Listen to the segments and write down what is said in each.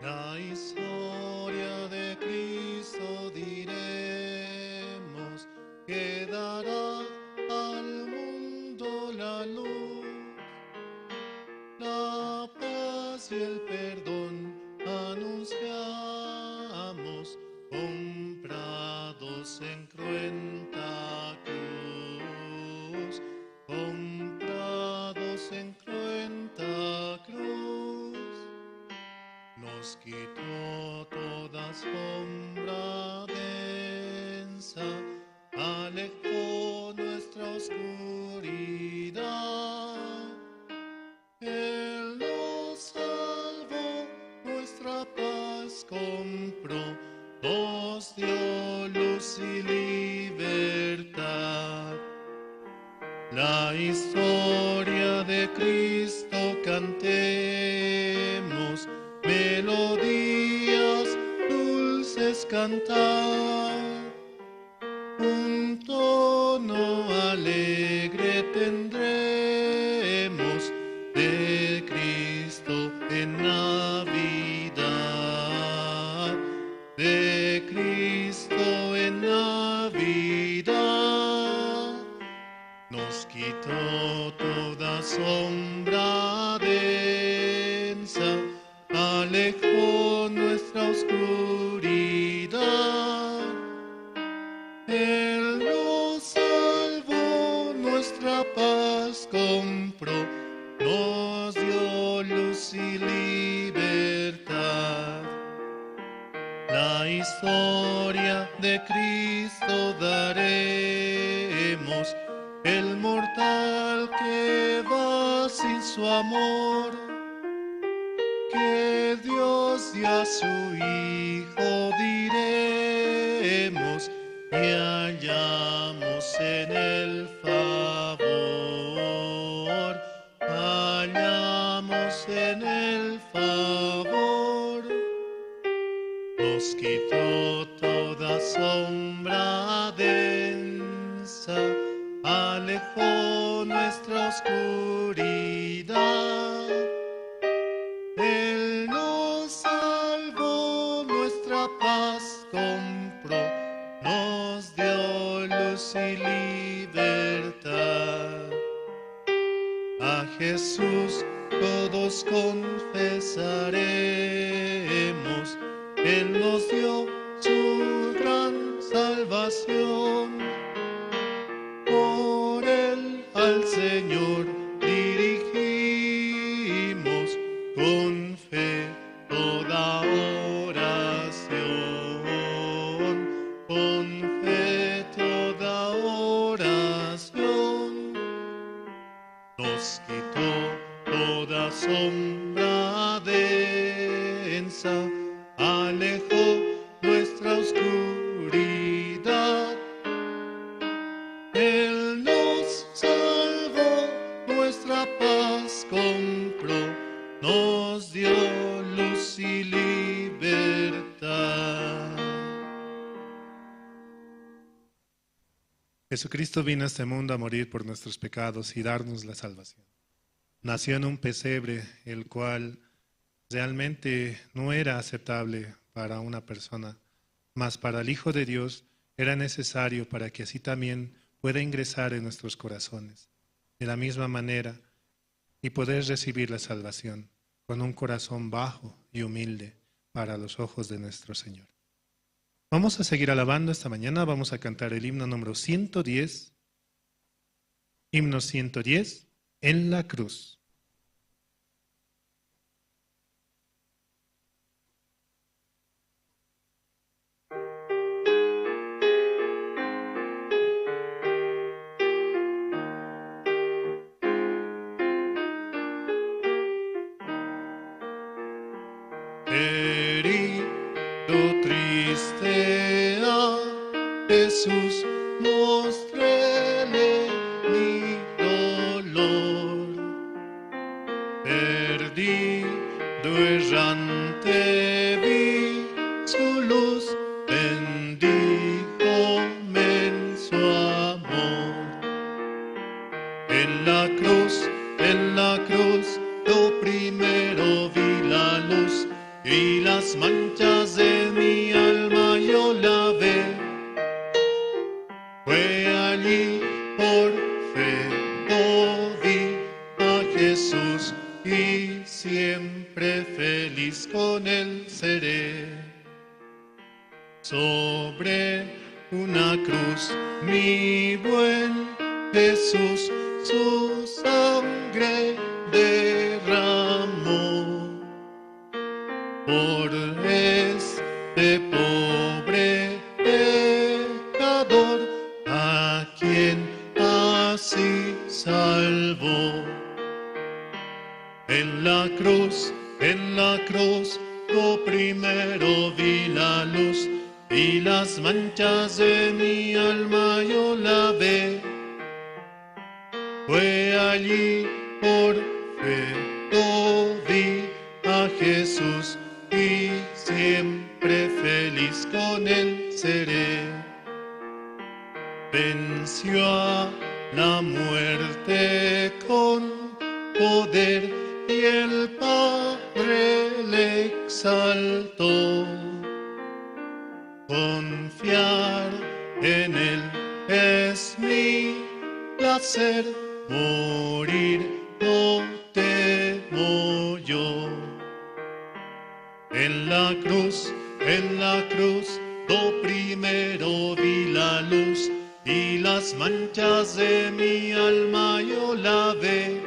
La historia de Cristo diremos, que dará al mundo la luz, la paz y el perdón anunciamos, comprados en cruenta cruz, comprados en cruenta cruz. Nos quitó toda sombra densa, alejó nuestra oscuridad. Él nos salvó, nuestra paz compró, nos dio luz y libertad. La historia de Cristo cantemos, melodías dulces cantar, un tono alegre tendremos de Cristo en Navidad, de Cristo en Navidad. Nos quitó toda sombra densa, alejó nuestra oscuridad. Él nos salvó, nuestra paz compró, nos dio luz y libertad. La historia de Cristo daremos, el mortal que va sin su amor, que Dios dio a su Hijo diremos, y hallamos en el favor, hallamos en el favor. Nos quitó toda sombra densa, alejó nuestra oscuridad. Él nos salvó, nuestra paz compró, nos dio luz y libertad. A Jesús todos confesaremos, Él nos dio su gran salvación. Por Él al Señor dirigimos con fe toda oración, con fe toda oración. Nos quitó toda sombra densa, alejó nuestra oscuridad. Él nos salvó, nuestra paz compró, nos dio luz y libertad. Jesucristo vino a este mundo a morir por nuestros pecados y darnos la salvación. Nació en un pesebre, el cual realmente no era aceptable para una persona, mas para el Hijo de Dios era necesario para que así también pueda ingresar en nuestros corazones, de la misma manera, y poder recibir la salvación con un corazón bajo y humilde para los ojos de nuestro Señor. Vamos a seguir alabando esta mañana, vamos a cantar el himno número 110, himno 110, en la cruz. Herido triste a Jesús, mostréle mi dolor. Perdido errante vi su luz, bendíjome en su amor. En la cruz, lo primero vi la luz. y las manchas de mi alma yo lavé. Fue allí por fe vi a Jesús y siempre feliz con él seré. Sobre una cruz, mi buen Jesús, su sangre derramó. Por este pobre pecador, a quien así salvó. En la cruz, lo primero vi la luz, y las manchas de mi alma yo lavé. Fue allí por fe vi a Jesús y siempre feliz con él seré. Venció a la muerte con poder y el Padre le exaltó. Confiar en él es mi placer, morir no temo yo. En la cruz, do primero vi la luz, y las manchas de mi alma yo lavé.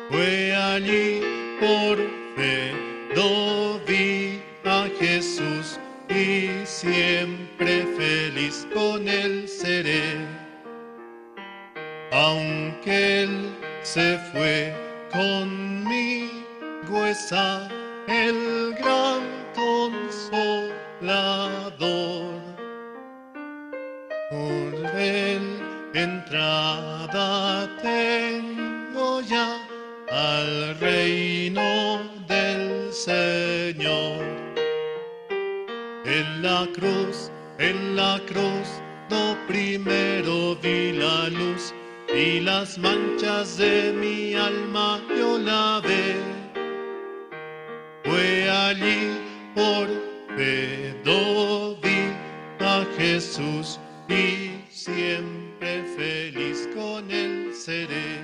Fue allí por fe do vi a Jesús y siempre feliz con él seré. Aunque él se fue conmigo está el gran consolador. Por él entrada tengo ya al reino del Señor. En la cruz, do primero vi la luz, y las manchas de mi alma yo lavé. Fue allí por fe do vi a Jesús y siempre feliz con él seré.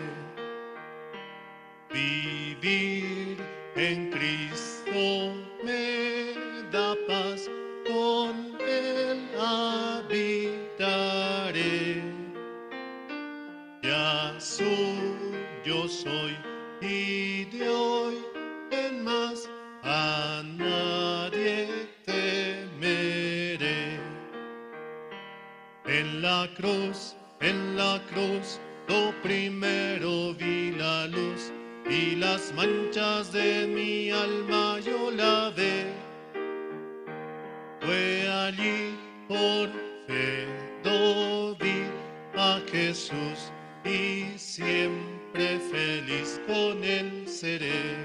Vivir en Cristo me da paz, con él habitaré. Ya suyo soy y de hoy en más a nadie temeré. En la cruz, lo primero vi la luz, y las manchas de mi alma yo lavé. Fue allí por fe do vi a Jesús y siempre feliz con él seré.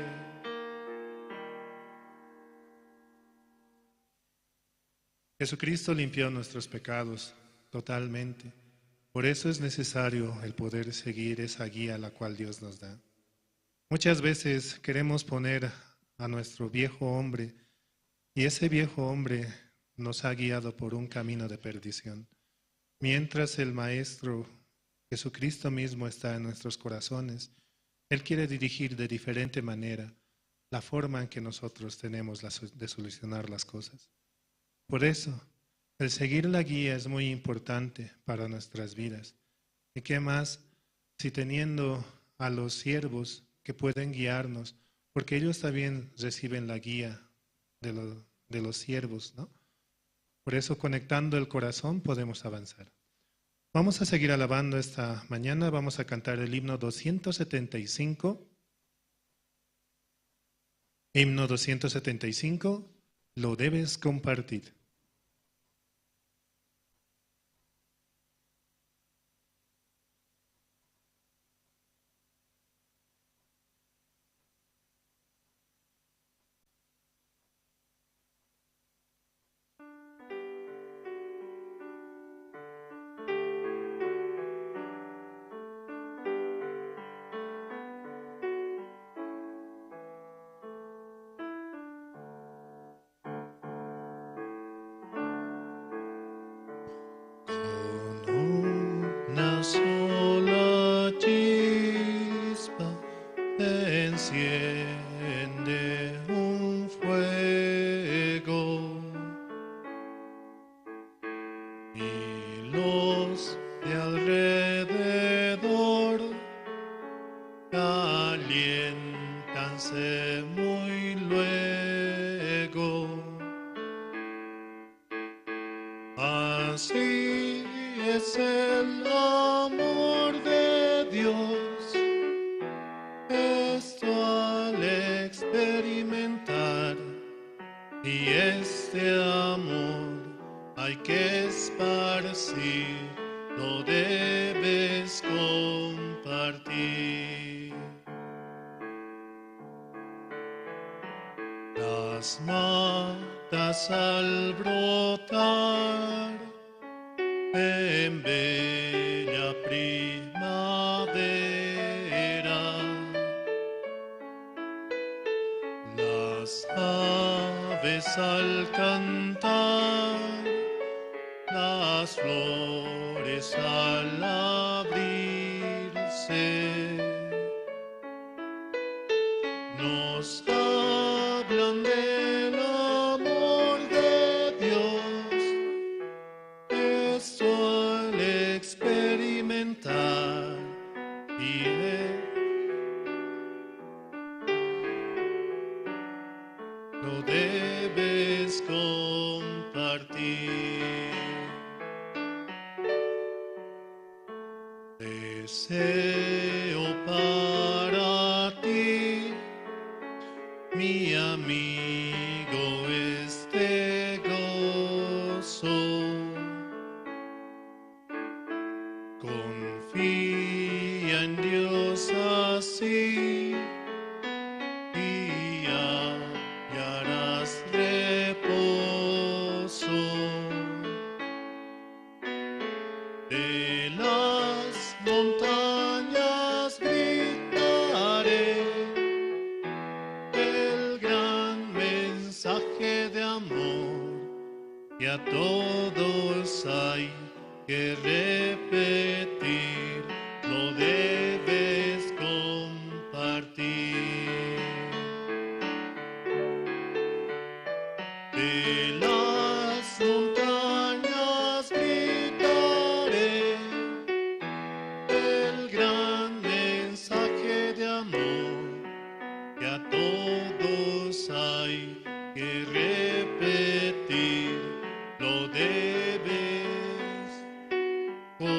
Jesucristo limpió nuestros pecados totalmente. Por eso es necesario el poder seguir esa guía la cual Dios nos da. Muchas veces queremos poner a nuestro viejo hombre, y ese viejo hombre nos ha guiado por un camino de perdición. Mientras el Maestro Jesucristo mismo está en nuestros corazones, Él quiere dirigir de diferente manera la forma en que nosotros tenemos de solucionar las cosas. Por eso, el seguir la guía es muy importante para nuestras vidas. ¿Y qué más si teniendo a los siervos que pueden guiarnos? Porque ellos también reciben la guía de los siervos, ¿no? Por eso, conectando el corazón, podemos avanzar. Vamos a seguir alabando esta mañana. Vamos a cantar el himno 275. Himno 275, lo debes compartir. Enciende un fuego y los de alrededor caliéntanse muy luego. Así es el amor de Dios, esto al experimentar, y este amor hay que esparcir, lo debes compartir. Las matas al brotar en bella primavera, las aves al cantar, las flores al abrirse, nos hablan del amor de Dios. Esto al experimentar y lo debes compartir. Deseo para ti, mi amigo, este gozo. Confía en Dios así y hallarás reposo. De las montañas gritaré el gran mensaje de amor que a todos hay que repetir, lo debes compartir. De las montañas gritaré el gran mensaje de amor que a todos hay que repetir, lo debes compartir.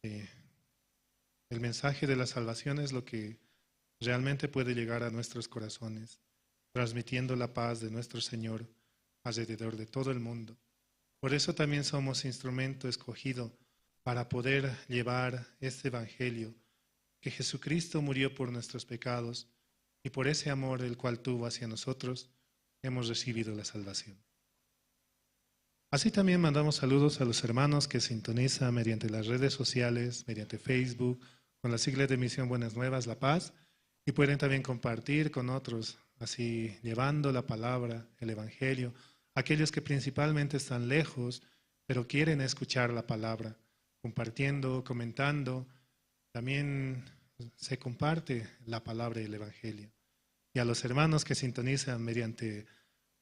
Sí. El mensaje de la salvación es lo que realmente puede llegar a nuestros corazones, transmitiendo la paz de nuestro Señor alrededor de todo el mundo. Por eso también somos instrumento escogido para poder llevar este evangelio, que Jesucristo murió por nuestros pecados y por ese amor el cual tuvo hacia nosotros, hemos recibido la salvación. Así también mandamos saludos a los hermanos que sintonizan mediante las redes sociales, mediante Facebook, con la sigla de Misión Buenas Nuevas, La Paz, y pueden también compartir con otros, así llevando la palabra, el evangelio, aquellos que principalmente están lejos, pero quieren escuchar la palabra, compartiendo, comentando. También se comparte la palabra y el evangelio. Y a los hermanos que sintonizan mediante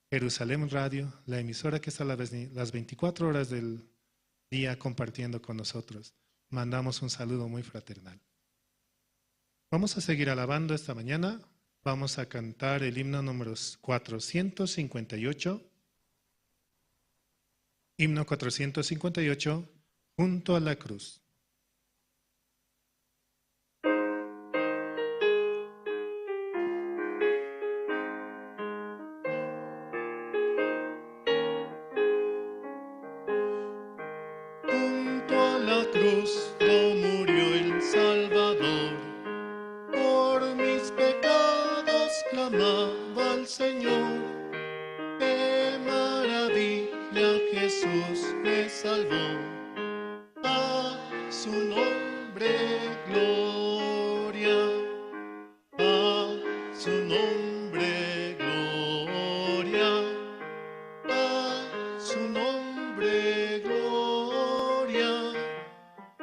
Jerusalén Radio, la emisora que está las 24 horas del día compartiendo con nosotros, mandamos un saludo muy fraternal. Vamos a seguir alabando esta mañana. Vamos a cantar el himno número 458. Himno 458, junto a la cruz. Junto a la cruz no murió el Salvador, por mis pecados clamaba al Señor. ¡Qué maravilla Jesús me salvó! A su nombre gloria, a su nombre gloria, su nombre, gloria.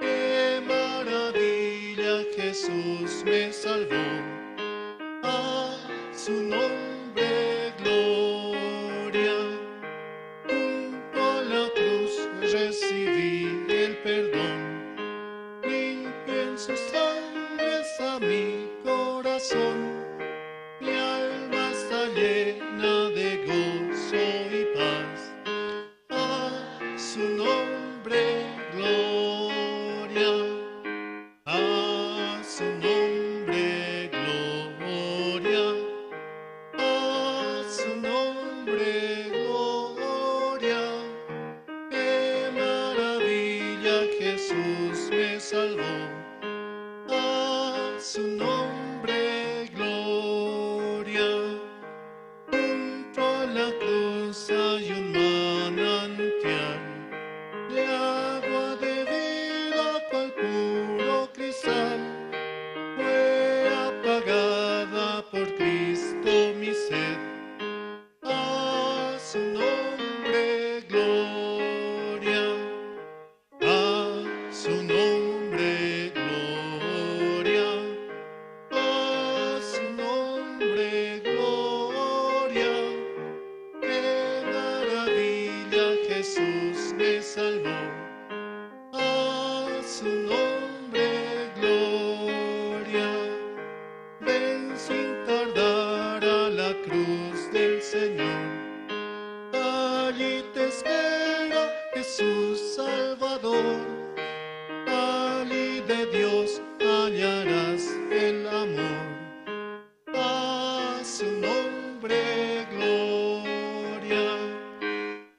Qué maravilla, Jesús me salvó. A su nombre, gloria. Junto a la cruz recibí el perdón. Limpio en su sangre está mi corazón. Mi alma está llena de gozo y paz. A su nombre, gloria. A su nombre, gloria. A su nombre, gloria. Qué maravilla, Jesús me salvó. A su nombre, gloria. Junto a la cruz hay un manantial de agua de vida, cual puro cristal. Fue apagada por Cristo mi sed. A su nombre, gloria. A su nombre, gloria. A su nombre, gloria. Qué maravilla, Jesús me salvó. A su nombre, gloria. Ven sin tardar a la cruz del Señor. Allí te espera Jesús Salvador. Allí de Dios hallarás el amor. A su nombre, gloria.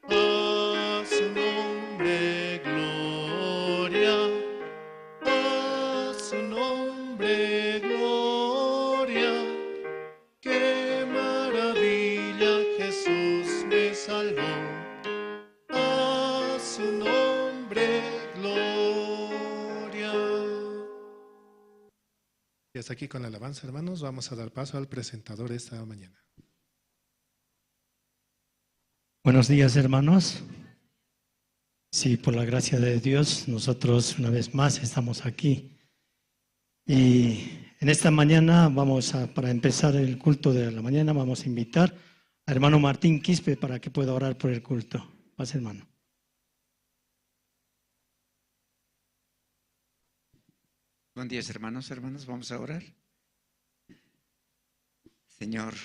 A su nombre, gloria. A su nombre, gloria. Qué maravilla, Jesús me salvó. A su nombre, gloria. Y hasta aquí con la alabanza, hermanos. Vamos a dar paso al presentador esta mañana. Buenos días, hermanos. Sí, por la gracia de Dios, nosotros una vez más estamos aquí. Y en esta mañana para empezar el culto de la mañana, vamos a invitar al hermano Martín Quispe para que pueda orar por el culto. Pase, hermano. Buen día, hermanos, hermanas, vamos a orar. Señor,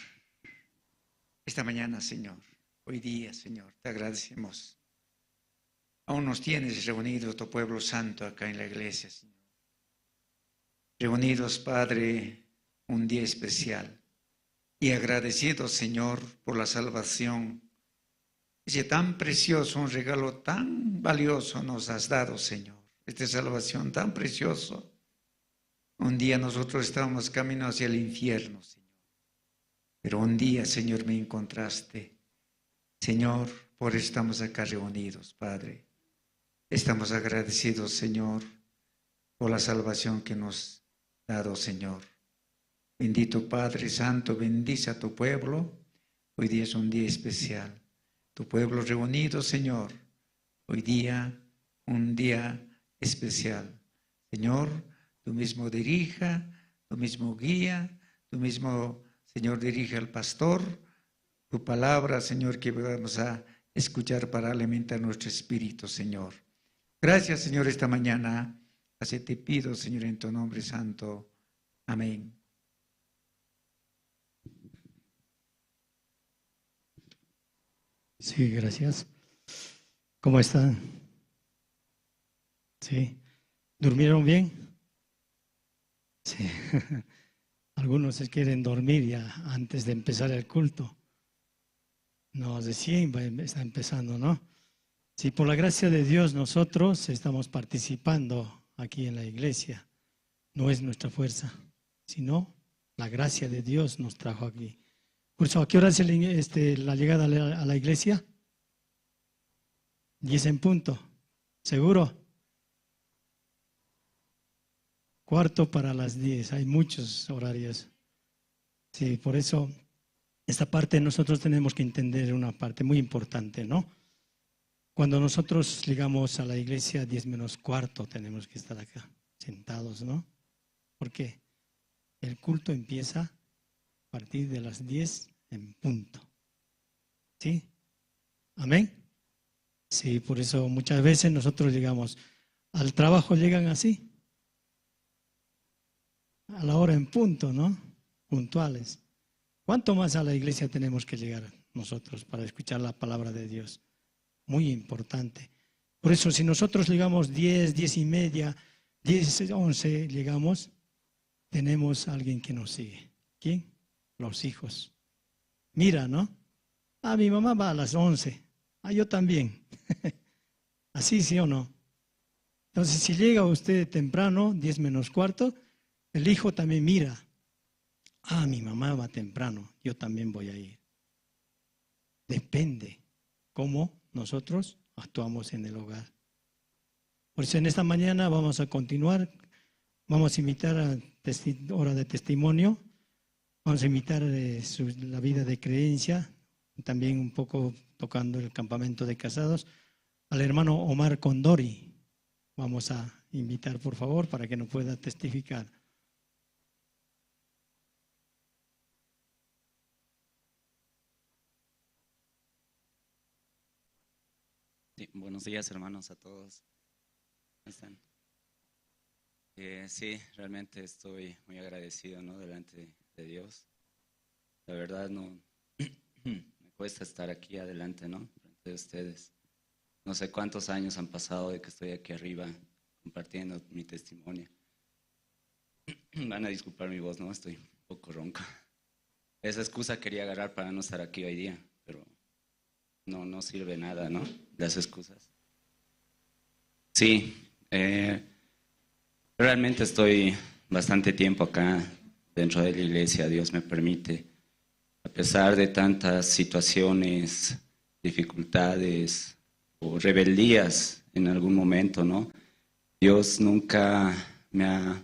esta mañana, Señor, hoy día, Señor, te agradecemos. Aún nos tienes reunido tu pueblo santo acá en la iglesia, Señor. Reunidos, Padre, un día especial. Y agradecidos, Señor, por la salvación. Ese tan precioso, un regalo tan valioso nos has dado, Señor. Esta salvación tan precioso. Un día nosotros estábamos camino hacia el infierno, Señor. Pero un día, Señor, me encontraste. Señor, por eso estamos acá reunidos, Padre. Estamos agradecidos, Señor, por la salvación que nos ha dado, Señor. Bendito Padre Santo, bendice a tu pueblo. Hoy día es un día especial. Tu pueblo reunido, Señor. Hoy día, un día especial. Señor, tú mismo dirija, tú mismo guía, tú mismo, Señor, dirige al pastor. Tu palabra, Señor, que vamos a escuchar para alimentar nuestro espíritu, Señor. Gracias, Señor, esta mañana. Así te pido, Señor, en tu nombre santo. Amén. Sí, gracias. ¿Cómo están? Sí. ¿Durmieron bien? Sí. Algunos se quieren dormir ya antes de empezar el culto. No, recién está empezando, ¿no? Sí, por la gracia de Dios nosotros estamos participando aquí en la iglesia. No es nuestra fuerza, sino la gracia de Dios nos trajo aquí. Curso, ¿a qué hora es la llegada a la iglesia? 10 en punto. ¿Seguro? 9:45. Hay muchos horarios. Sí, por eso esta parte nosotros tenemos que entender una parte muy importante, ¿no? Cuando nosotros llegamos a la iglesia 9:45 tenemos que estar acá, sentados, ¿no? Porque el culto empieza a partir de las 10 en punto. ¿Sí? ¿Amén? Sí, por eso muchas veces nosotros llegamos al trabajo, llegan así, a la hora en punto, ¿no? Puntuales. ¿Cuánto más a la iglesia tenemos que llegar nosotros para escuchar la palabra de Dios? Muy importante. Por eso, si nosotros llegamos 10, 10:30, 10, 11, llegamos, tenemos a alguien que nos sigue. ¿Quién? Los hijos. Mira, ¿no? Ah, mi mamá va a las 11. Ah, yo también. Así, ¿sí o no? Entonces, si llega usted temprano, 9:45, el hijo también mira. Ah, mi mamá va temprano, yo también voy a ir. Depende cómo nosotros actuamos en el hogar. Por eso en esta mañana vamos a continuar, vamos a invitar a hora de testimonio, vamos a invitar la vida de creencia, también un poco tocando el campamento de casados, al hermano Omar Condori. Vamos a invitar, por favor, para que nos pueda testificar. Sí, buenos días, hermanos, a todos. ¿Cómo están? Sí, realmente estoy muy agradecido, ¿no?, delante de Dios. La verdad no me cuesta estar aquí adelante, ¿no?, frente de ustedes. No sé cuántos años han pasado de que estoy aquí arriba compartiendo mi testimonio. Van a disculpar mi voz, ¿no? Estoy un poco ronco. Esa excusa quería agarrar para no estar aquí hoy día, pero no sirve nada, ¿no?, las excusas. Sí, realmente estoy bastante tiempo acá dentro de la iglesia, Dios me permite. A pesar de tantas situaciones, dificultades o rebeldías en algún momento, ¿no?, Dios nunca me ha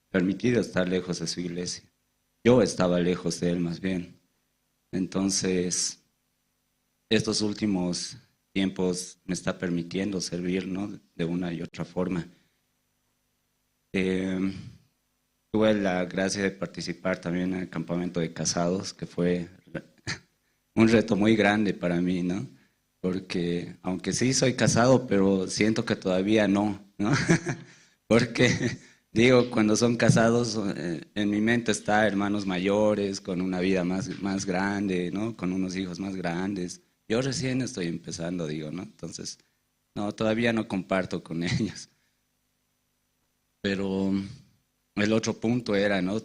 permitido estar lejos de su iglesia. Yo estaba lejos de Él más bien. Entonces, estos últimos tiempos me está permitiendo servir, ¿no?, de una y otra forma. Tuve la gracia de participar también en el campamento de casados, que fue un reto muy grande para mí, ¿no? Porque aunque sí soy casado, pero siento que todavía no, ¿no? Porque digo, cuando son casados, en mi mente está hermanos mayores, con una vida más grande, ¿no?, con unos hijos más grandes. Yo recién estoy empezando, digo, ¿no? Entonces, no, todavía no comparto con ellos. Pero el otro punto era, ¿no?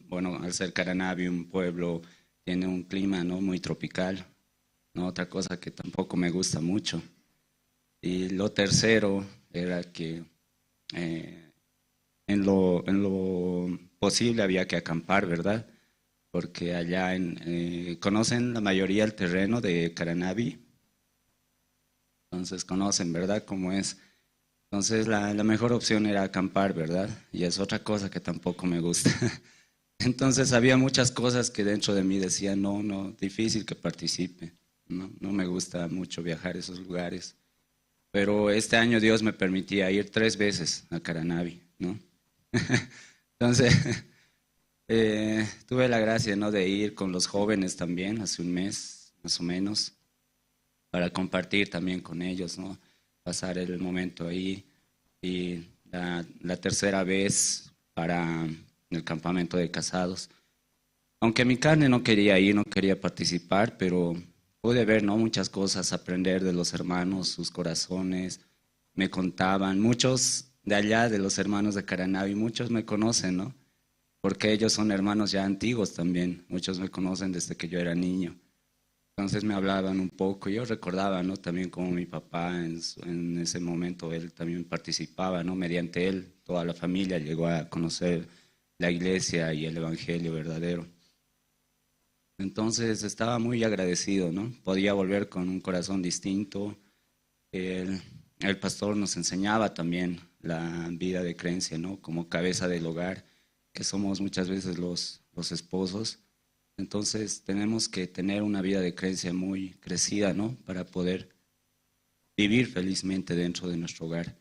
Bueno, al ser Caranavi un pueblo, tiene un clima, ¿no?, muy tropical, ¿no? Otra cosa que tampoco me gusta mucho. Y lo tercero era que en lo posible había que acampar, ¿verdad? Porque allá conocen la mayoría el terreno de Caranavi, entonces conocen, ¿verdad?, cómo es. Entonces la mejor opción era acampar, ¿verdad? Y es otra cosa que tampoco me gusta. Entonces había muchas cosas que dentro de mí decían, no, difícil que participe, no me gusta mucho viajar a esos lugares. Pero este año Dios me permitía ir 3 veces a Caranavi, ¿no? Entonces tuve la gracia, ¿no?, de ir con los jóvenes también hace un mes, más o menos, para compartir también con ellos, ¿no?, pasar el momento ahí. Y la tercera vez para el campamento de casados. Aunque mi carne no quería ir, no quería participar, pero pude ver, ¿no?, muchas cosas, aprender de los hermanos, sus corazones, me contaban. Muchos de allá, de los hermanos de Caranavi, muchos me conocen, ¿no?, porque ellos son hermanos ya antiguos también, muchos me conocen desde que yo era niño. Entonces me hablaban un poco, yo recordaba, ¿no?, también como mi papá en ese momento, él también participaba, ¿no?, mediante él, toda la familia llegó a conocer la iglesia y el evangelio verdadero. Entonces estaba muy agradecido, ¿no? Podía volver con un corazón distinto. El pastor nos enseñaba también la vida de creencia, ¿no?, como cabeza del hogar, que somos muchas veces los esposos. Entonces tenemos que tener una vida de creencia muy crecida, ¿no?, para poder vivir felizmente dentro de nuestro hogar.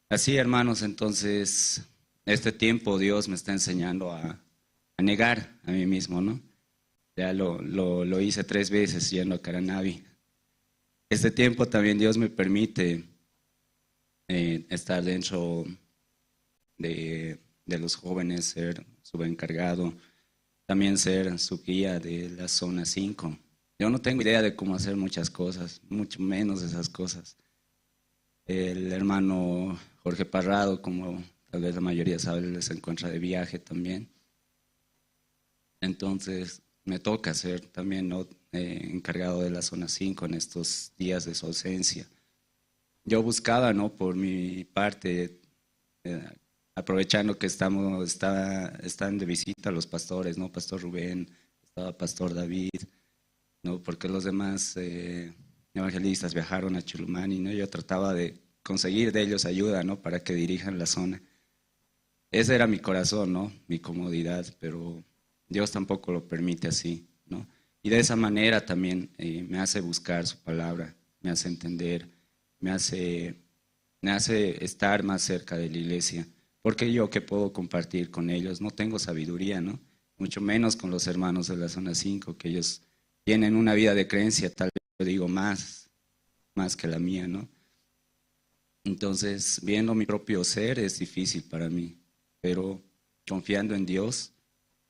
Así, hermanos, entonces, este tiempo Dios me está enseñando a negar a mí mismo, ¿no? Ya lo hice 3 veces yendo a Caranavi. Este tiempo también Dios me permite estar dentro de los jóvenes, ser subencargado, también ser su guía de la zona 5. Yo no tengo idea de cómo hacer muchas cosas, mucho menos esas cosas. El hermano Jorge Parrado, como tal vez la mayoría sabe, él se encuentra de viaje también. Entonces me toca ser también, ¿no?, encargado de la zona 5 en estos días de su ausencia. Yo buscaba, ¿no?, por mi parte, aprovechando que están de visita los pastores, ¿no? Pastor Rubén, estaba Pastor David, ¿no? Porque los demás evangelistas viajaron a Chulumani, ¿no? Yo trataba de conseguir de ellos ayuda, ¿no?, para que dirijan la zona. Ese era mi corazón, ¿no?, mi comodidad, pero Dios tampoco lo permite así, ¿no? Y de esa manera también me hace buscar su palabra, me hace entender, me hace estar más cerca de la iglesia, porque yo que puedo compartir con ellos, no tengo sabiduría, ¿no? Mucho menos con los hermanos de la zona 5, que ellos tienen una vida de creencia, tal vez yo digo más que la mía, ¿no? Entonces, viendo mi propio ser es difícil para mí, pero confiando en Dios,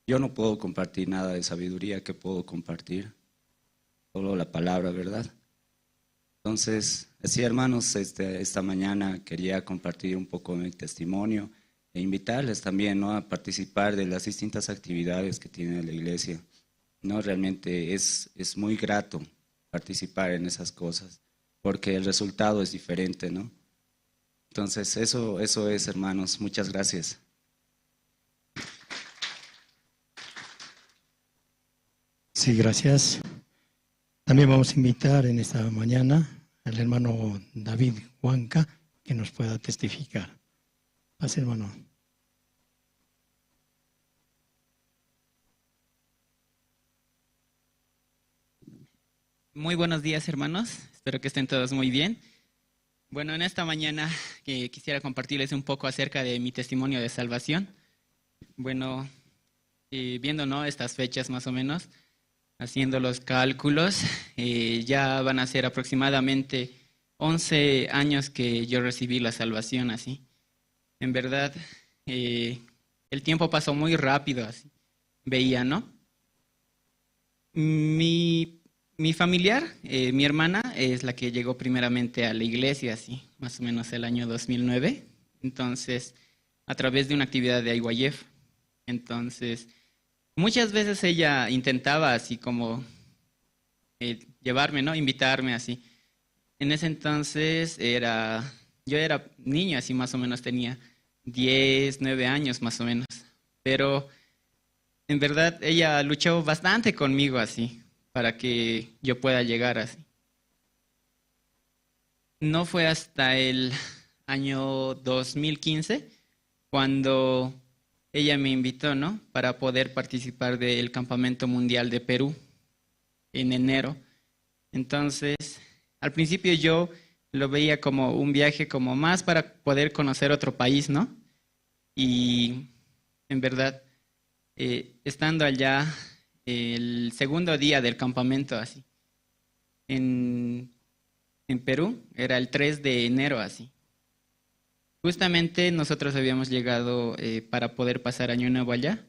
yo no puedo compartir nada de sabiduría que puedo compartir, solo la palabra, ¿verdad? Entonces, así, hermanos, esta mañana quería compartir un poco mi testimonio e invitarles también, ¿no?, a participar de las distintas actividades que tiene la iglesia. No, realmente es muy grato participar en esas cosas, porque el resultado es diferente, ¿no? Entonces, eso es, hermanos. Muchas gracias. Sí, gracias. También vamos a invitar en esta mañana al hermano David Huanca, que nos pueda testificar. Pase, hermano. Muy buenos días, hermanos. Espero que estén todos muy bien. Bueno, en esta mañana quisiera compartirles un poco acerca de mi testimonio de salvación. Bueno, viendo, ¿no?, estas fechas más o menos, haciendo los cálculos, ya van a ser aproximadamente 11 años que yo recibí la salvación, así. En verdad, el tiempo pasó muy rápido, así. Veía, ¿no? Mi familiar, mi hermana, es la que llegó primeramente a la iglesia, así, más o menos el año 2009. Entonces, a través de una actividad de IYF. Entonces, muchas veces ella intentaba así como llevarme, ¿no?, invitarme así. En ese entonces yo era niño, así más o menos tenía 10, 9 años más o menos. Pero en verdad ella luchó bastante conmigo así, para que yo pueda llegar así. No fue hasta el año 2015 cuando ella me invitó, ¿no?, para poder participar del Campamento Mundial de Perú en enero. Entonces, al principio yo lo veía como un viaje como más para poder conocer otro país, ¿no? Y en verdad, estando allá el segundo día del campamento, así, en Perú, era el 3 de enero, así. Justamente nosotros habíamos llegado para poder pasar Año Nuevo allá.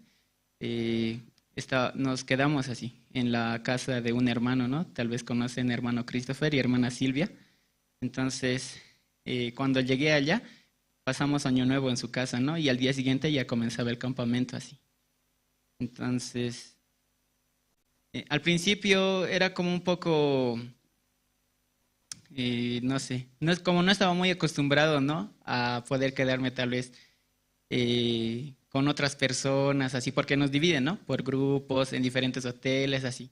Nos quedamos así, en la casa de un hermano, ¿no? Tal vez conocen hermano Christopher y hermana Silvia. Entonces, cuando llegué allá, pasamos Año Nuevo en su casa, ¿no? Y al día siguiente ya comenzaba el campamento así. Entonces, al principio era como un poco, no sé, no, como no estaba muy acostumbrado, ¿no?, a poder quedarme tal vez con otras personas, así, porque nos dividen, ¿no?, por grupos, en diferentes hoteles, así.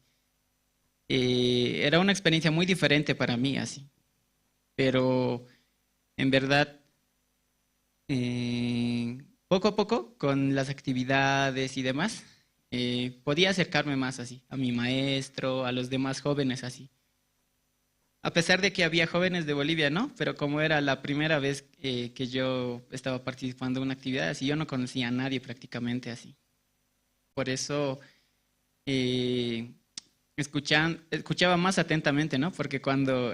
Era una experiencia muy diferente para mí, así. Pero en verdad, poco a poco, con las actividades y demás, podía acercarme más así, a mi maestro, a los demás jóvenes así. A pesar de que había jóvenes de Bolivia, ¿no? Pero como era la primera vez que yo estaba participando en una actividad así, yo no conocía a nadie prácticamente así. Por eso escuchaba más atentamente, ¿no? Porque cuando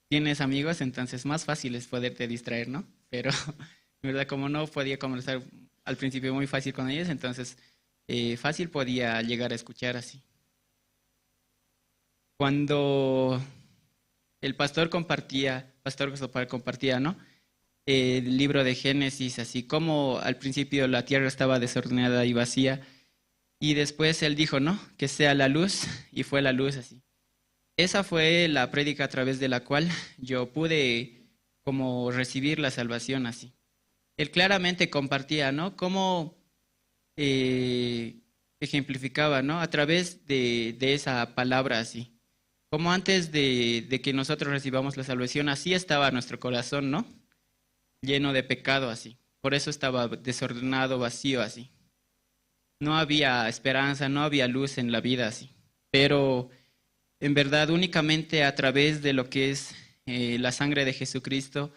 tienes amigos, entonces más fácil es poderte distraer, ¿no? Pero, en verdad, como no podía conversar al principio muy fácil con ellos, entonces fácil podía llegar a escuchar así. Cuando el pastor compartía, Pastor Cristóbal compartía, ¿no? El libro de Génesis, así como al principio la tierra estaba desordenada y vacía, y después él dijo, ¿no? Que sea la luz, y fue la luz así. Esa fue la prédica a través de la cual yo pude como recibir la salvación así. Él claramente compartía, ¿no? Cómo ejemplificaba, ¿no? A través de esa palabra así. Como antes de que nosotros recibamos la salvación, así estaba nuestro corazón, ¿no? Lleno de pecado así. Por eso estaba desordenado, vacío así. No había esperanza, no había luz en la vida así. Pero en verdad únicamente a través de lo que es la sangre de Jesucristo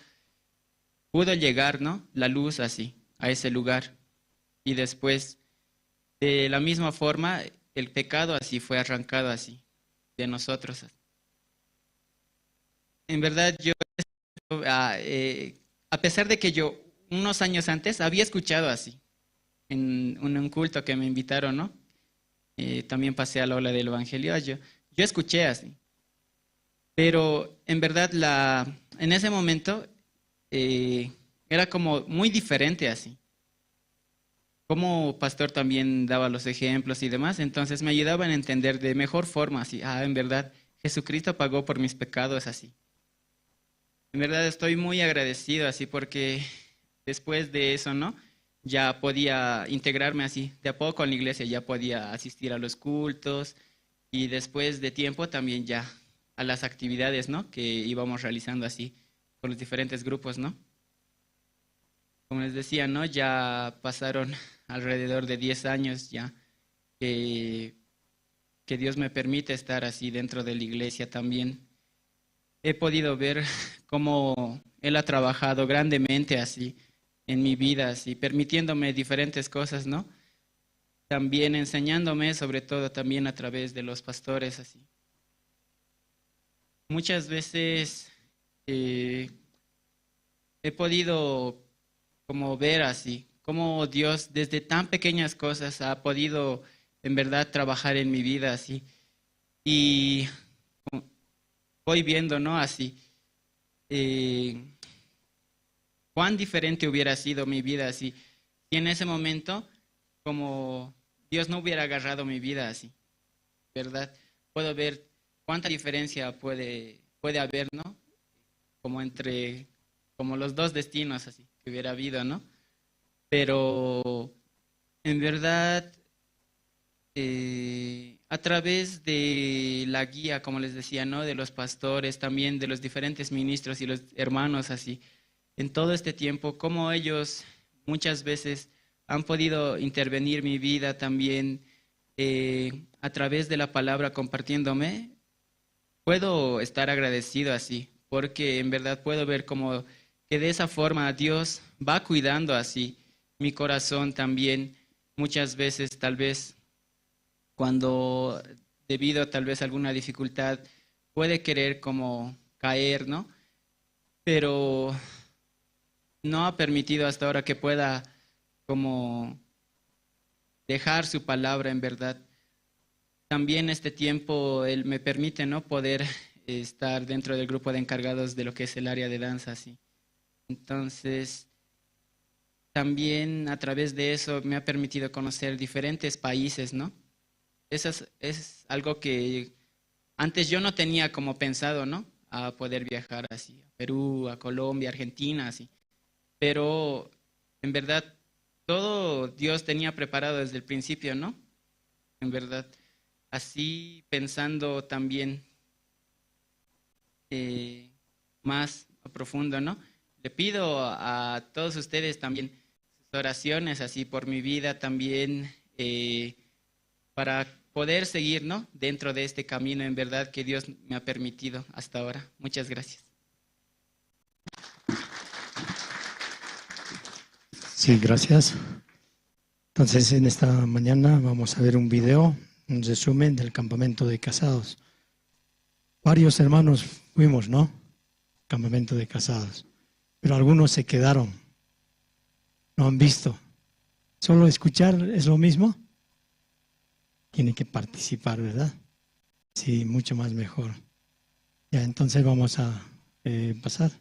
pudo llegar, ¿no? La luz así, a ese lugar. Y después, de la misma forma, el pecado así fue arrancado así de nosotros. En verdad, yo, a pesar de que yo unos años antes había escuchado así, en un culto que me invitaron, ¿no? También pasé a la ola del Evangelio, yo escuché así. Pero en verdad, en ese momento era como muy diferente así. Como pastor también daba los ejemplos y demás, entonces me ayudaban a entender de mejor forma así. Ah, en verdad, Jesucristo pagó por mis pecados así. En verdad estoy muy agradecido así porque después de eso, ¿no? Ya podía integrarme así, de a poco en la iglesia, ya podía asistir a los cultos y después de tiempo también ya a las actividades, ¿no? Que íbamos realizando así con los diferentes grupos, ¿no? Como les decía, ¿no? Ya pasaron alrededor de 10 años ya que Dios me permite estar así dentro de la iglesia también. He podido ver cómo Él ha trabajado grandemente así en mi vida, así, permitiéndome diferentes cosas, ¿no? También enseñándome, sobre todo también a través de los pastores, así. Muchas veces he podido como ver así, cómo Dios desde tan pequeñas cosas ha podido en verdad trabajar en mi vida así. Y voy viendo, ¿no? Así, cuán diferente hubiera sido mi vida así, si en ese momento como Dios no hubiera agarrado mi vida así, ¿verdad? Puedo ver cuánta diferencia puede haber, ¿no? Como entre, como los dos destinos así que hubiera habido, ¿no? Pero en verdad, a través de la guía, como les decía, ¿no? De los pastores, también de los diferentes ministros y los hermanos así, en todo este tiempo, cómo ellos muchas veces han podido intervenir mi vida también a través de la palabra compartiéndome, puedo estar agradecido así, porque en verdad puedo ver cómo que de esa forma Dios va cuidando así mi corazón también. Muchas veces tal vez cuando debido tal vez a alguna dificultad puede querer como caer, ¿no? Pero no ha permitido hasta ahora que pueda como dejar su palabra en verdad. También este tiempo Él me permite, ¿no? Poder estar dentro del grupo de encargados de lo que es el área de danza, así. Entonces, también a través de eso me ha permitido conocer diferentes países, ¿no? Eso es algo que antes yo no tenía como pensado, ¿no? A poder viajar así, a Perú, a Colombia, Argentina, así. Pero en verdad, todo Dios tenía preparado desde el principio, ¿no? En verdad, así pensando también más a profundo, ¿no? Le pido a todos ustedes también sus oraciones así por mi vida también, para poder seguir, ¿no? Dentro de este camino en verdad que Dios me ha permitido hasta ahora. Muchas gracias. Sí, gracias. Entonces, en esta mañana vamos a ver un video, un resumen del campamento de casados. Varios hermanos fuimos, ¿no? Campamento de casados. Pero algunos se quedaron. No han visto. Solo escuchar es lo mismo. Tiene que participar, ¿verdad? Sí, mucho más mejor. Ya, entonces vamos a pasar.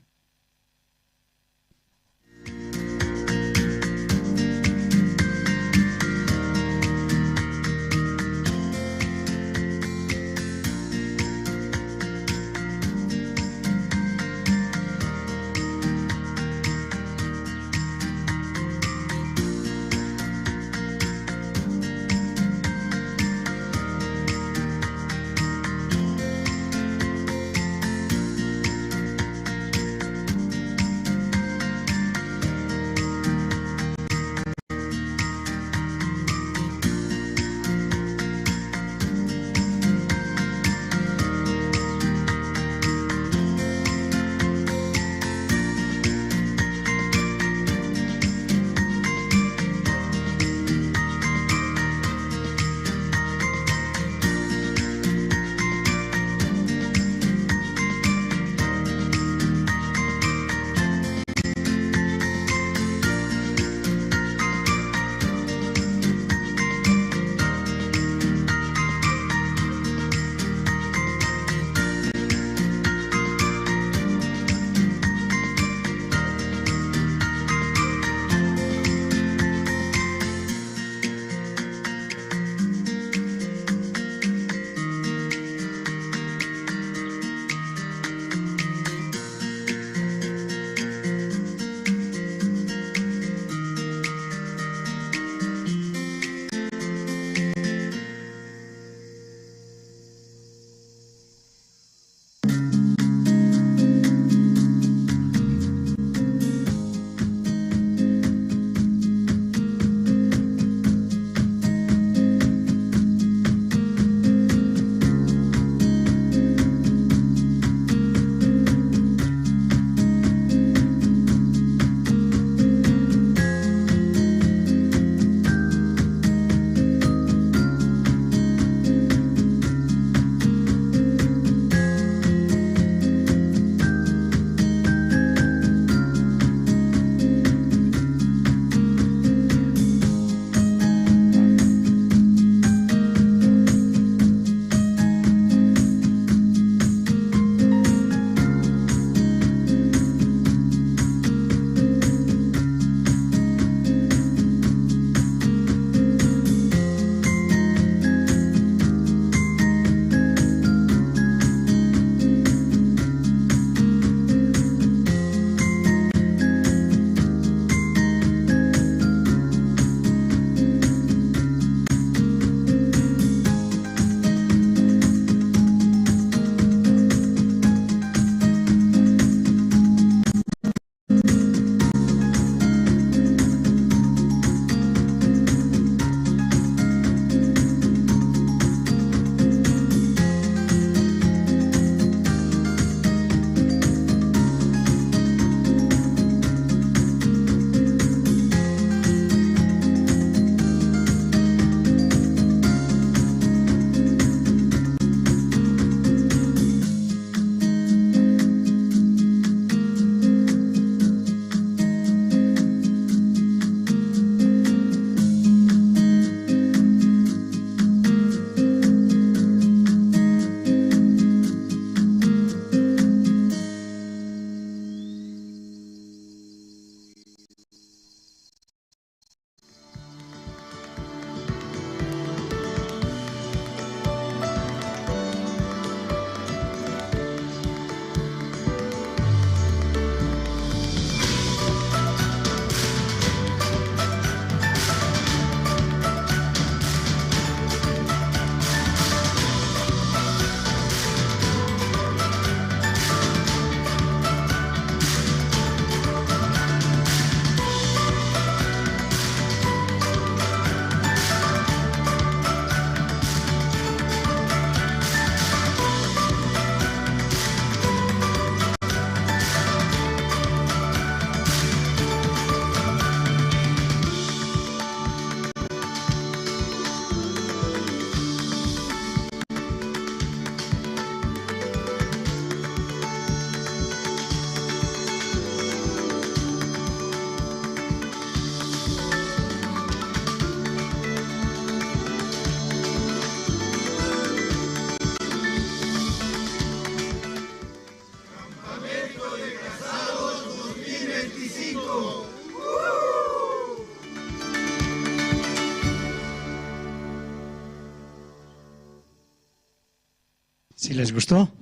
¿Sí les gustó?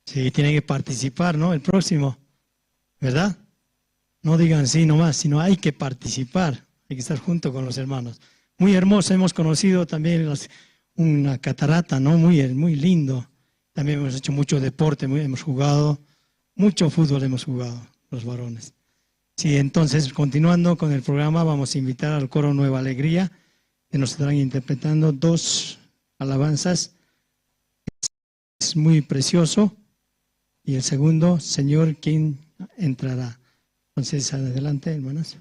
Sí, tienen que participar, ¿no? El próximo, ¿verdad? No digan sí nomás, sino hay que participar, hay que estar junto con los hermanos. Muy hermoso, hemos conocido también una catarata, ¿no? Muy, muy lindo. También hemos hecho mucho deporte, hemos jugado, mucho fútbol hemos jugado, los varones. Sí, entonces, continuando con el programa, vamos a invitar al coro Nueva Alegría, que nos estarán interpretando dos alabanzas. Es muy precioso. Y el segundo, Señor, ¿quién entrará? Entonces, adelante, hermanas.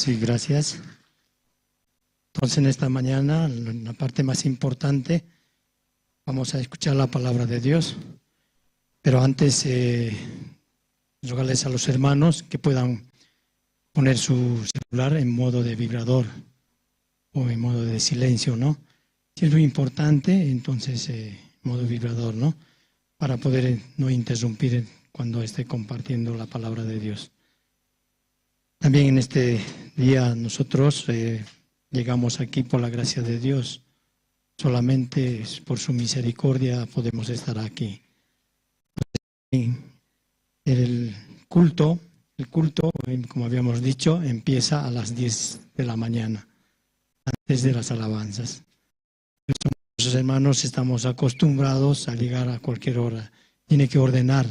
Sí, gracias. Entonces, en esta mañana, la parte más importante, vamos a escuchar la palabra de Dios. Pero antes, rogarles a los hermanos que puedan poner su celular en modo de vibrador o en modo de silencio, ¿no? Si es muy importante, entonces, modo vibrador, ¿no? Para poder no interrumpir cuando esté compartiendo la palabra de Dios. También en este día nosotros llegamos aquí por la gracia de Dios. Solamente por su misericordia podemos estar aquí. El culto, como habíamos dicho, empieza a las 10 de la mañana, antes de las alabanzas. Nuestros hermanos estamos acostumbrados a llegar a cualquier hora. Tiene que ordenar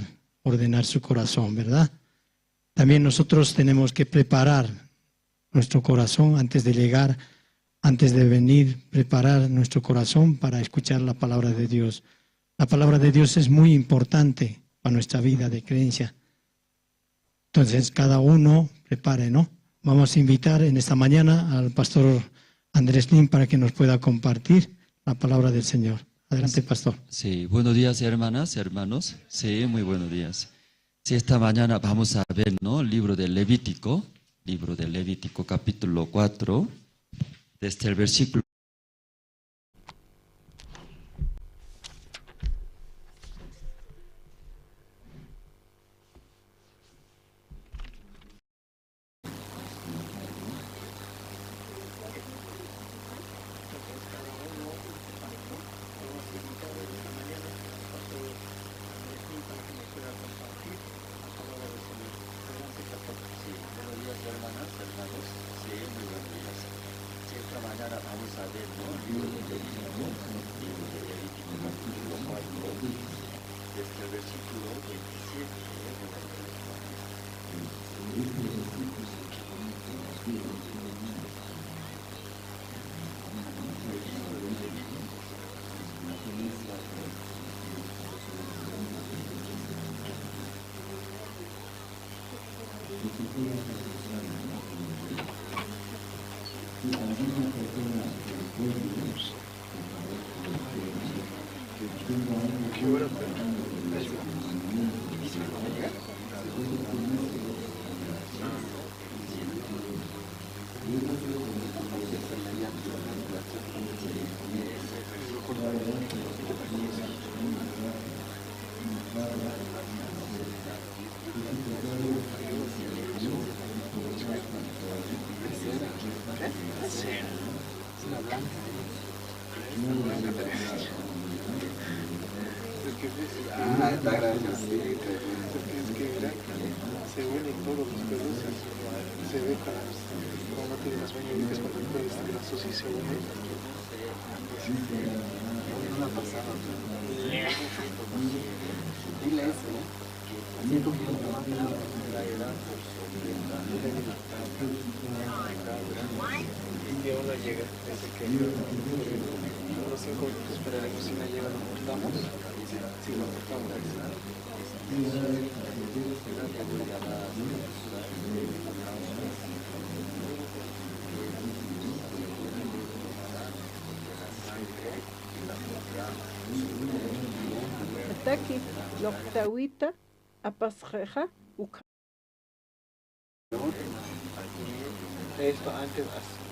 su corazón, ¿verdad? También nosotros tenemos que preparar nuestro corazón antes de llegar, antes de venir, preparar nuestro corazón para escuchar la palabra de Dios. La palabra de Dios es muy importante para nuestra vida de creencia. Entonces, cada uno prepare, ¿no? Vamos a invitar en esta mañana al pastor Andrés Lin para que nos pueda compartir la palabra del Señor. Adelante, pastor. Sí, buenos días, hermanas, hermanos. Sí, muy buenos días. Sí, esta mañana vamos a ver, ¿no?, el libro de Levítico, capítulo 4, desde el versículo Taki loqtawita apasqeja ukha. Esto antes así.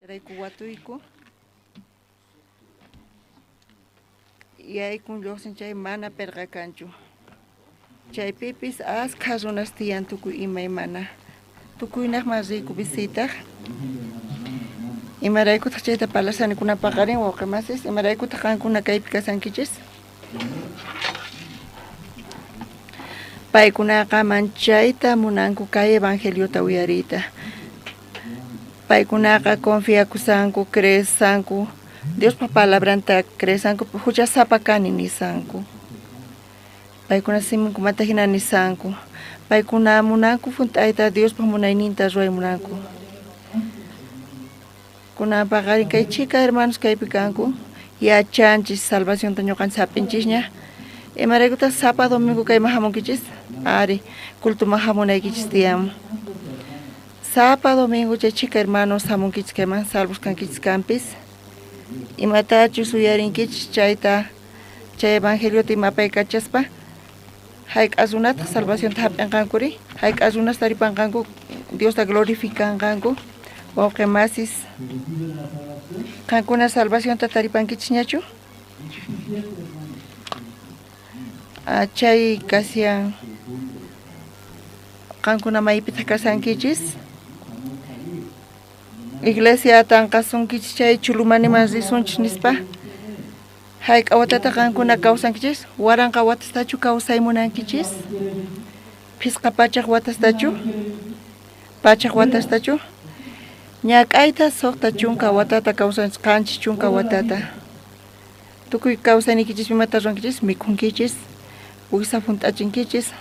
Rayku watuyku. Yaykun lluqsin chay mana perqa kanchu. Chaypipis askha runas tiyan tukuy imaymana. Tukuynaqman riyku visitaq. Imaraykutaq chayta parlasani kunan paqarin wawqi masis? Imaraykutaq qankuna kaypi kasankichis? Paykunaqa manchayta munanku kay evangeliota uyariyta. Paykunaqa confiakusanku, creesanku, Diospa palabranta creesanku, huchasapa kani nisanku. Paykuna siminkumanta hina nisanku. Paykuna munanku hunt'ayta Diospa munayninta ruway munanku. Kunan paqarin kay chhika hermanos kaypi kanku, yachanchis salvacionta ñuqanchis hap'inchisña. Imaraykutaq sapa domingo kayman hamunkichis? Ari, cultoman hamunaykichis tiyan. Sapa domingo chay chhika hermanos hamunkichis kayman, salvos kankichis kanpis. Imatachus uyarinkichis chayta, chay evangeliota imapaykachaspa, hayk'a runataq salvacionta hap'inqankuri? Hayk'a runas taripanqanku Diosta glorificanqanku? Wawqi masis, qankuna salvacionta taripankichisñachu? Chay kashan qankuna maypitaq kasankichis? Iglesia tanqasunkichis chay Chulumaniman risunchis nispa. Hayk'a watata qankuna kawsankichis? 1000 watastachu kawsay munankichis? 500 watastachu? 100 watastachu? Ñak'ayta 60 watata kawsanchis, 70 watata. Tukuy kawsayniykichispi imata ruwankichis? Mikhunkichis, wisa hunt'achinkichis,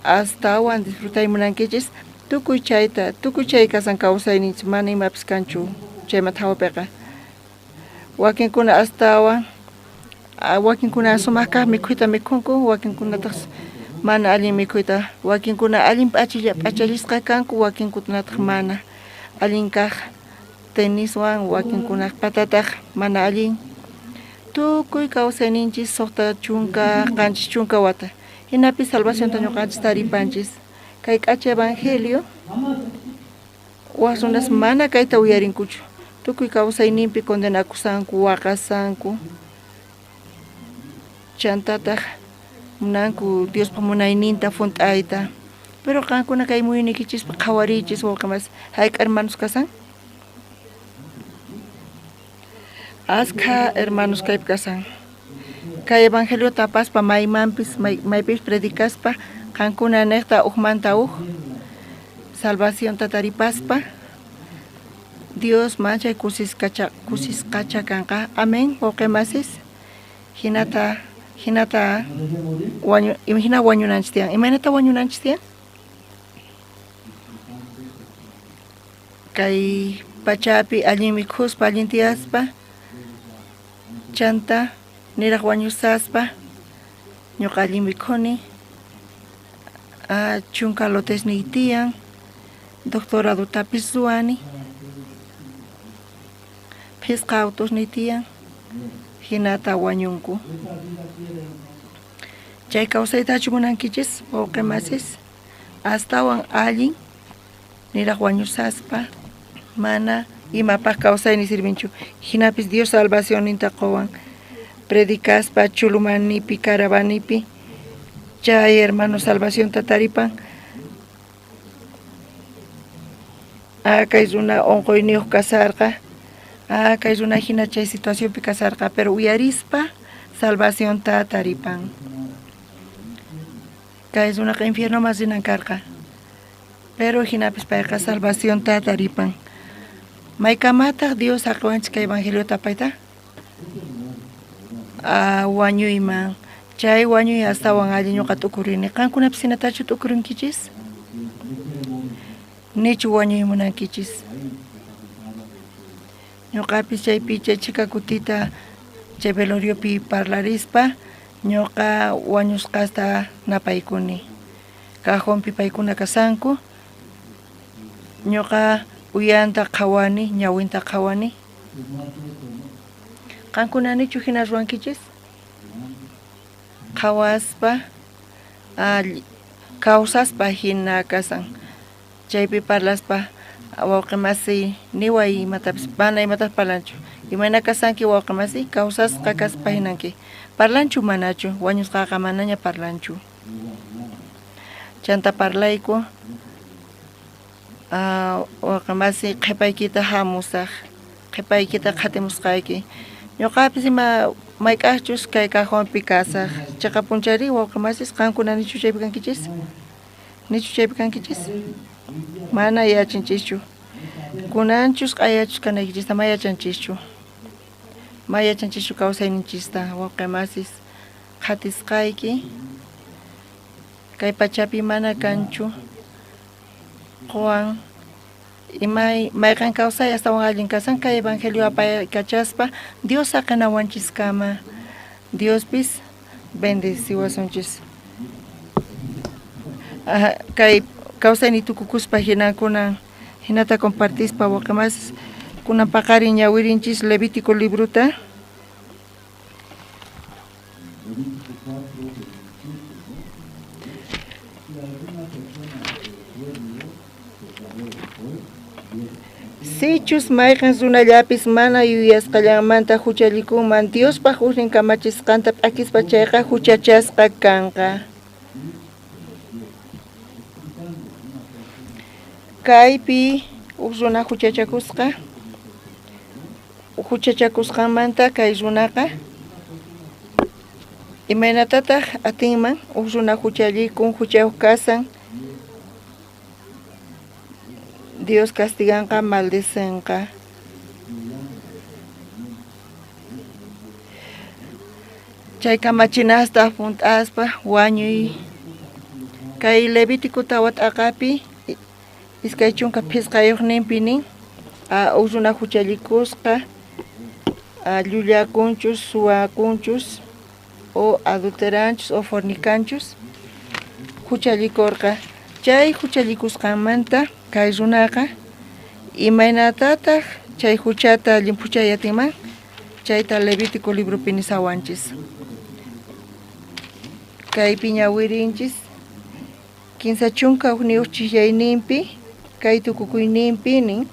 astawan disfrutay munankichis. Tukuy chayta, tukuy chay kasan kawsayninchis, mana imapis kanchu chaymanta hawapiqa. Wakinkuna astawan, wakinkuna sumaq kaq mikhuyta mikhunku, wakinkunataq mana allin mikhuyta, wakinkuna allin p'achallisqa kanku, wakinkunataq mana allin kaq teniswan, wakinkunaq patataq mana allin. Tukuy kawsayninchis 60 70 wata. Hinapi salvacionta ñuqanchis taripanchis. Kay k'acha evangelio waj runas mana kayta uyarinkuchu. Tukuy kawsayninpi condenakusanku, waqasanku. Chantataq munanku Diospa munayninta hunt'ayta. Pero qankuna kay muyunikichispa qhawariychis wawqi masi, hayk'a hermanos kasan? Askha hermanos kaypi kasan. Kay evangeliota apaspa maymanpis, maypis predicaspa, qankuna niqta ujmanta uj salvacionta taripaspa, Dios manchay kusisqacha kanqa. Amén, wawqi masis. Hinata, hinata wañu, hina wañunanchis tiyan. Imaynata wañunanchis tiyan? Kay pachapi allin mikhuspa, allin tiyaspa, chanta niraq wañusaspa, ñuqa allin mikhuni, 10 lotesniy tiyan, doctoradotapis ruwani, 5 autosniy tiyan, hinata wañunku. Chay kawsaytachu munankichis, wawqi masis? Astawan allin niraq wañusaspa, mana imapaq kawsayni sirvinchu. Hinapis Dios salvacionninta qowan. Predicaspa Chulumanipi, Caravanipi, chay hermano salvacionta taripan. Kay runa onqoyniyuq kasarqa. Kay runa hina chay situacionpi kasarqa, pero uyarispa salvacionta taripan. Kay runaqa infiernoman rinan karqa. Pero hinapis payqa salvacionta taripan. Maykamataq Dios saqiwanchis kay evangeliota apayta? Wañuyman. Chay wañuy astawan allin ñuqa t'ukurini. Qankunapis hinatachu t'ukurinkichis? Nichu wañuy munankichis? Ñuqapis chaypi chay chhika kutita chay veloriopi parlarispa ñuqa wañusqasta napaykuni. Cajonpi paykuna kasanku. Ñuqa uyanta qhawani, ñawinta qhawani. Qankuna nichu hina ruwankichis? Qhawaspa, kawsaspa hina kasan. Chaypi parlaspa Wawqi masiy, niway imatapis, mana imatapis parlanchu. Imayna kasanki wawqi masiy, kawsasqa kaspa hinanki. Parlanchu manachu, wañusqaqa manaña parlanchu. Chanta parlayku, wawqi masiy, qhipaykita hamusaq, qhipaykita qhatimusqayki. Ñuqapis ima mayk'aqchus kay cajonpi kasaq. Chiqa punchari wawqi masis, qankuna nichu chaypi kankichis? Nichu chaypi kankichis? Mana yachanchischu. Kunanchus q'ayachus kanaykichista ma yachanchischu. Ma yachanchischu kawsayninchista, wawqi masis, qhatisqayki. Kay pachapi mana kanchu quwan imay mayqan kawsay astawan allin kasan kay evangelio apaykachaspa Dios saqenawanchiskama. Diospis bendeciwasunchis. Kay kawsayni tukukuspa hinakuna hinata compartispa wawqi masis, kunan paqarin ñawirinchis Levítico libruta. Sichus mayqen runallapis mana yuyasqallanmanta huchallikunman Diospaj ujnin kamachisqanta p'akispa chayqa huchachasqa kanqa. Kaypi uj runa huchachakusqa, huchachakusqanmanta kay runaqa imaynatataq atinman uj runa huchallikun, huchayuq kasan, Dios castiganqa, maldicenqa. Chay kamachinasta junt'aspa wañuy. Kay Levítico tawa t'aqapi 25 nin, uj runa huchallikusqa, llullakunchus, suwakunchus, o adulteranchus, o fornicanchus, huchallikurqa. Chay huchallikusqanmanta kay runaqa imaynatataq chay huchata llimphuchay atinman? Chayta Levítico libropi nisawanchis. Kaypi ñawirinchis 31 chijyayninpi kay tukukuyninpi nin.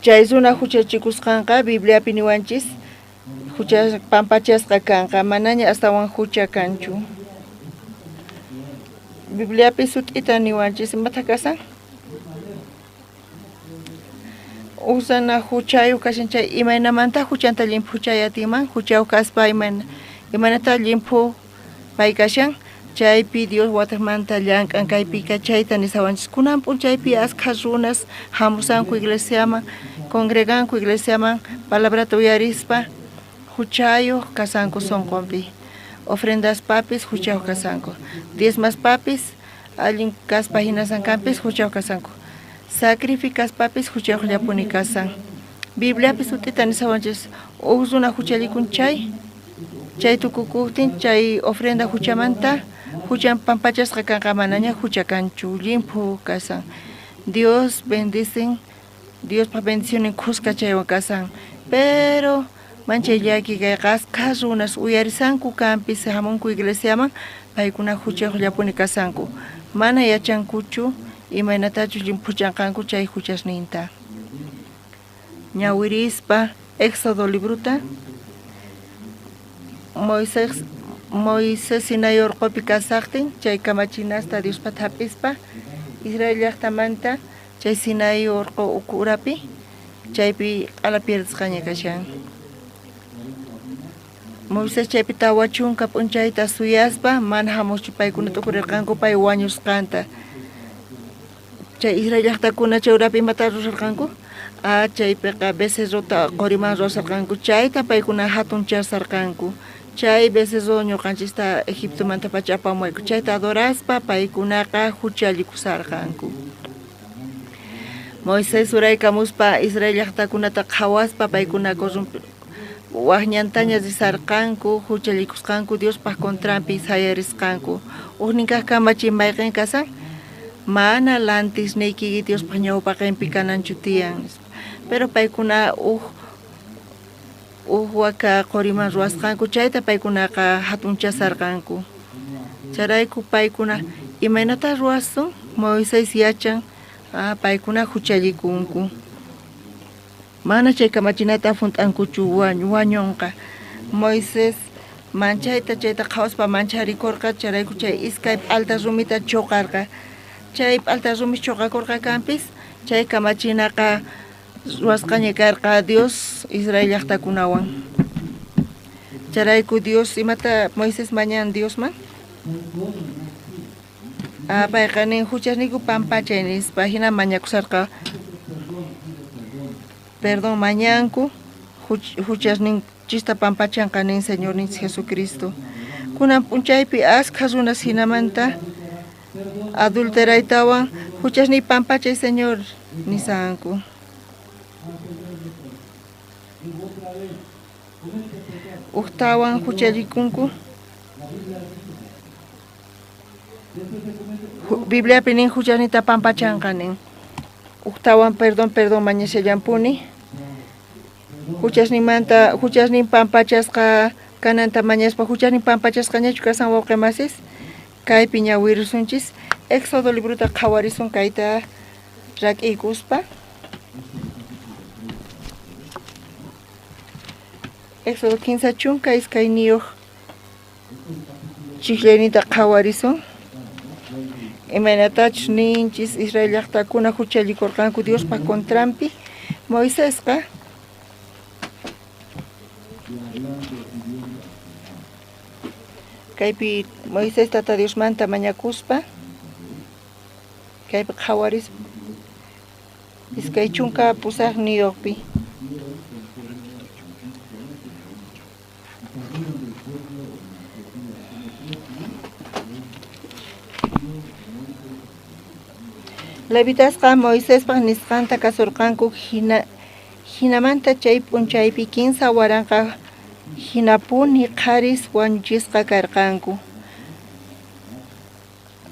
Chay runa huchachikusqanqa Bibliapi niwanchis hucha pampachasqa kanqa, manaña astawan hucha kanchu. Bibliapi sut'ita niwanchis imata kasan? Usana huchayuq kashan chay imaynamanta huchanta llimphuchay atinman? Huchayuq kaspa imaynata llimphu pay kashan? Chaypi Dios wataqmanta llank'an kaypika chayta nisawanchis. Kunan p'unchaypi askha runas hamusanku iglesiaman, congreganku iglesiaman, palabrata uyarispa huchayuq kasanku sunqunpi. Ofrendaspapis huchayuq kasanku. Diezmaspapis allin kaspa hinasankanpis huchayuq kasanku. Sacrificaspapis huchayuqllapuni kasan. Bibliapi sut'ita nisawanchis uj runa huchallikun chay, chay tukukuqtin chay ofrenda huchamanta huchan pampachasqa kanqa manaña hucha kanchu, llimphu kasan. Dios bendicen, Diospaj bendicionin khuska chaywan kasan. Pero manchay llaki kayqa askha runas uyarisanku kanpis hamunku iglesiaman, paykuna huchayuqllapuni kasanku. Mana yachankuchu imaynatachus llimphuchanqanku chay huchasninta. Ñawirispa Éxodo libruta Moisés Sinai urqupi kasaqtin chay kamachinasta Diospata hap'ispa Israel llaqtamanta chay Sinai urqu ukurapi chaypi q'ala pierdisqaña kashan. Moisés chaypi 40 p'unchayta suyaspa mana hamuqchu paykuna t'ukurirqanku pay wañusqanta. Chay Israel llaqtakuna chay urapi imata rurarqanku? Chaypiqa becerrota quriman rurasarqanku, chayta paykuna hatunchasarqanku. Chay becerro ñuqanchista Egiptomanta pacha apamuwayku, chayta adoraspa paykunaqa huchallikusarqanku. Moisés uraykamuspa Israel llaqtakunata qhawaspa paykuna waj ñantaña risarqanku, huchallikusqanku, Diospaj contranpi sayarisqanku. Ujnin kaq kamachiy mayqin kasan? Mana lantisniyki Diospaj ñawpaqinpi kananchu tiyan. Pero paykuna uj waka quriman ruwasqanku, chayta paykunaqa hatunchasarqanku. Chayrayku paykuna imaynata ruwasun? Moisés yachan Paykuna juchallikunku. Mana chay kamachinata junt'ankuchu wañunqa. Moisés manchayta chayta qhawaspa mancharikorqa, chayrayku chay iskay p'alta rumita choqarqa. Chay p'alta rumis choqakorqa kanpis, chay kamachinaqa ruwasqaña karqa Dios Israel llaqtakunawan. Chayrayku Dios imata Moisés mañan Diosman? Payqa nin huchasniyku pampachay nispa, hina mañakusarqa. Perdón mañanku, huchasninchista pampachanqa nin Señorninchis Jesucristo. Kunan p'unchaypi askha runas hinamanta adulteraytawan huchasniy pampachay Señor nisanku. Ujtawan huchallikunku. Bibliapi nin huchasniyta pampachanqa nin. Ujtawan perdón, perdón mañashallampuni. Huchasninmanta, huchasnin pampachasqa kananta mañaspa, huchasnin pampachasqañachu kasan wawqi masis? Kaypi ñawirisunchis. Éxodo librota qhawarisun kayta rak'iykuspa. Éxodo 32 chijllayninta qhawarisun. Imaynatachus ninchis Israel llaqtakuna huchallikurqanku Diospa contranpi. Moisesqa kaypi Moisés tata Diosmanta mañakuspa kaypi qhawarispa 28-pi. Levitasqa Moisespaj nisqanta kasurqanku hinamanta chay p'unchaypi 3000 hinapuni qharis wañuchisqa karqanku.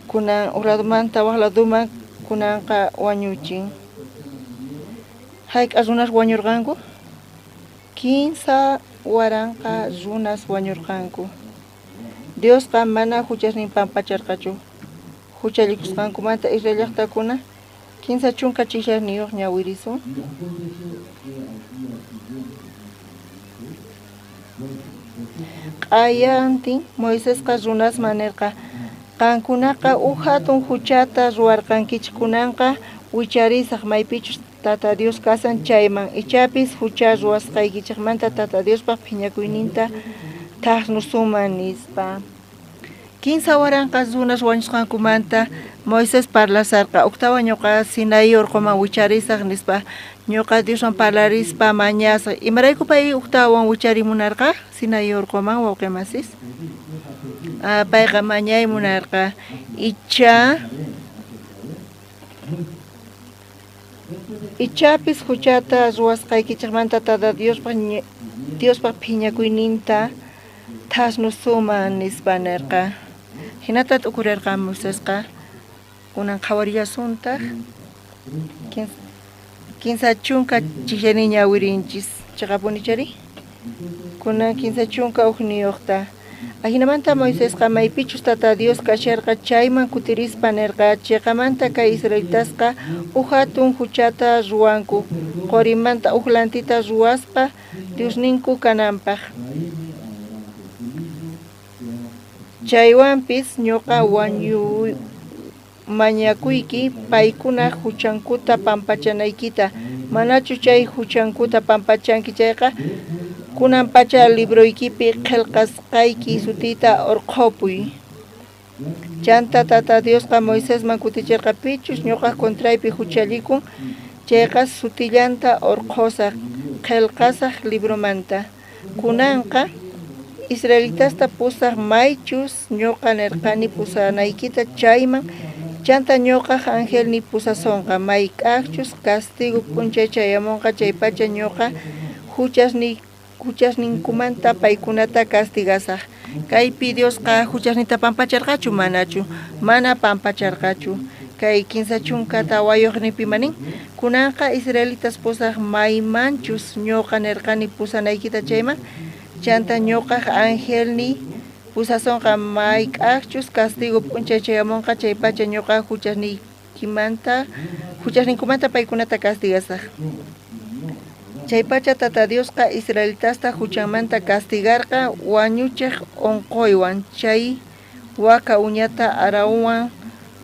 Kunan uj ladumanta waj laduman kunanqa wañuchin. Hayk'a runas wañurqanku? 3000 runas wañurqanku. Diosqa mana huchasnin pampacharqachu. Huchallikusqankumanta Israel llaqtakuna 30 chijllasniyuq ñawirisun. Q'ayantin Moisesqa runasman nirqa, qankunaqa uj hatun huchata ruwarqankichik, kunanqa wicharisaq maypichus Tata Dios kasan chayman, ichapis hucha ruwasqaykichikmanta Tata Diospaj phiñakuyninta thasnusunman nispa. 3000 runas wañusqankumanta Moisés parlasarqa, ujtawan ñuqa Sinaí urquman wicharisaq nispa, ñuqa Dioswan parlarispa mañasaq. Imarayku pay ujtawan wicharimunarqa Sinaí urquman wawqi masis? Payqa mañay munarqa. Ichapis huchata ruwasqaykichikmanta Tata Diospaj phiñakuyninta thasnusunman nispa nirqa. Hinata t'ukurirqa Moisesqa. Kunan qhawarillasuntaq 30 chijllani ñawirinchis. Chiqapuni chari? Kunan 31-ta. Ajinamanta Moisesqa maypichus Tata Dios kasharqa chayman kutirispa nirqa, chiqamanta kay israelitasqa uj hatun huchata ruwanku, qorimanta uj lantita ruwaspa Diosninku kananpaj. Chaywanpis ñuqa mañakuyki paykunaj huchankuta pampachanaykita. Manachu chay huchankuta pampachanki chayqa, kunan pacha libroykipi qhelqasqayki sutiyta urqhupuy. Chanta Tata Diosqa Moisesman kutichirqa, pichus ñuqaj contraypi huchallikun chayqa sutillanta urqhusaj, qhelqasaj libromanta. Kunanqa israelitasta pusaj maychus ñuqa nirqani pusanaykita chayman, chanta ñuqaj angelniy pusasonqa, mayk'ajchus castigo p'unchay chayamonqa chaypacha ñuqa huchasninkumanta paykunata castigasaj. Kaypi Diosqa huchasninta pampacharqachu manachu? Mana pampacharqachu. Kay 34-nipi manin, kunanqa israelitas pusaj maymanchus ñuqa nirqani pusanaykita chayman, chanta ñuqaj angelniy pusasonqa mayk'ajchus castigo p'unchay chayamonqa chaypacha ñuqa Juchasniykimanta, juchasninkumanta paykunata castigasaj. Chaypacha Tata Diosqa israelitasta huchanmanta castigarqa wañuchiq unquywan chay waka uñata Aaronwan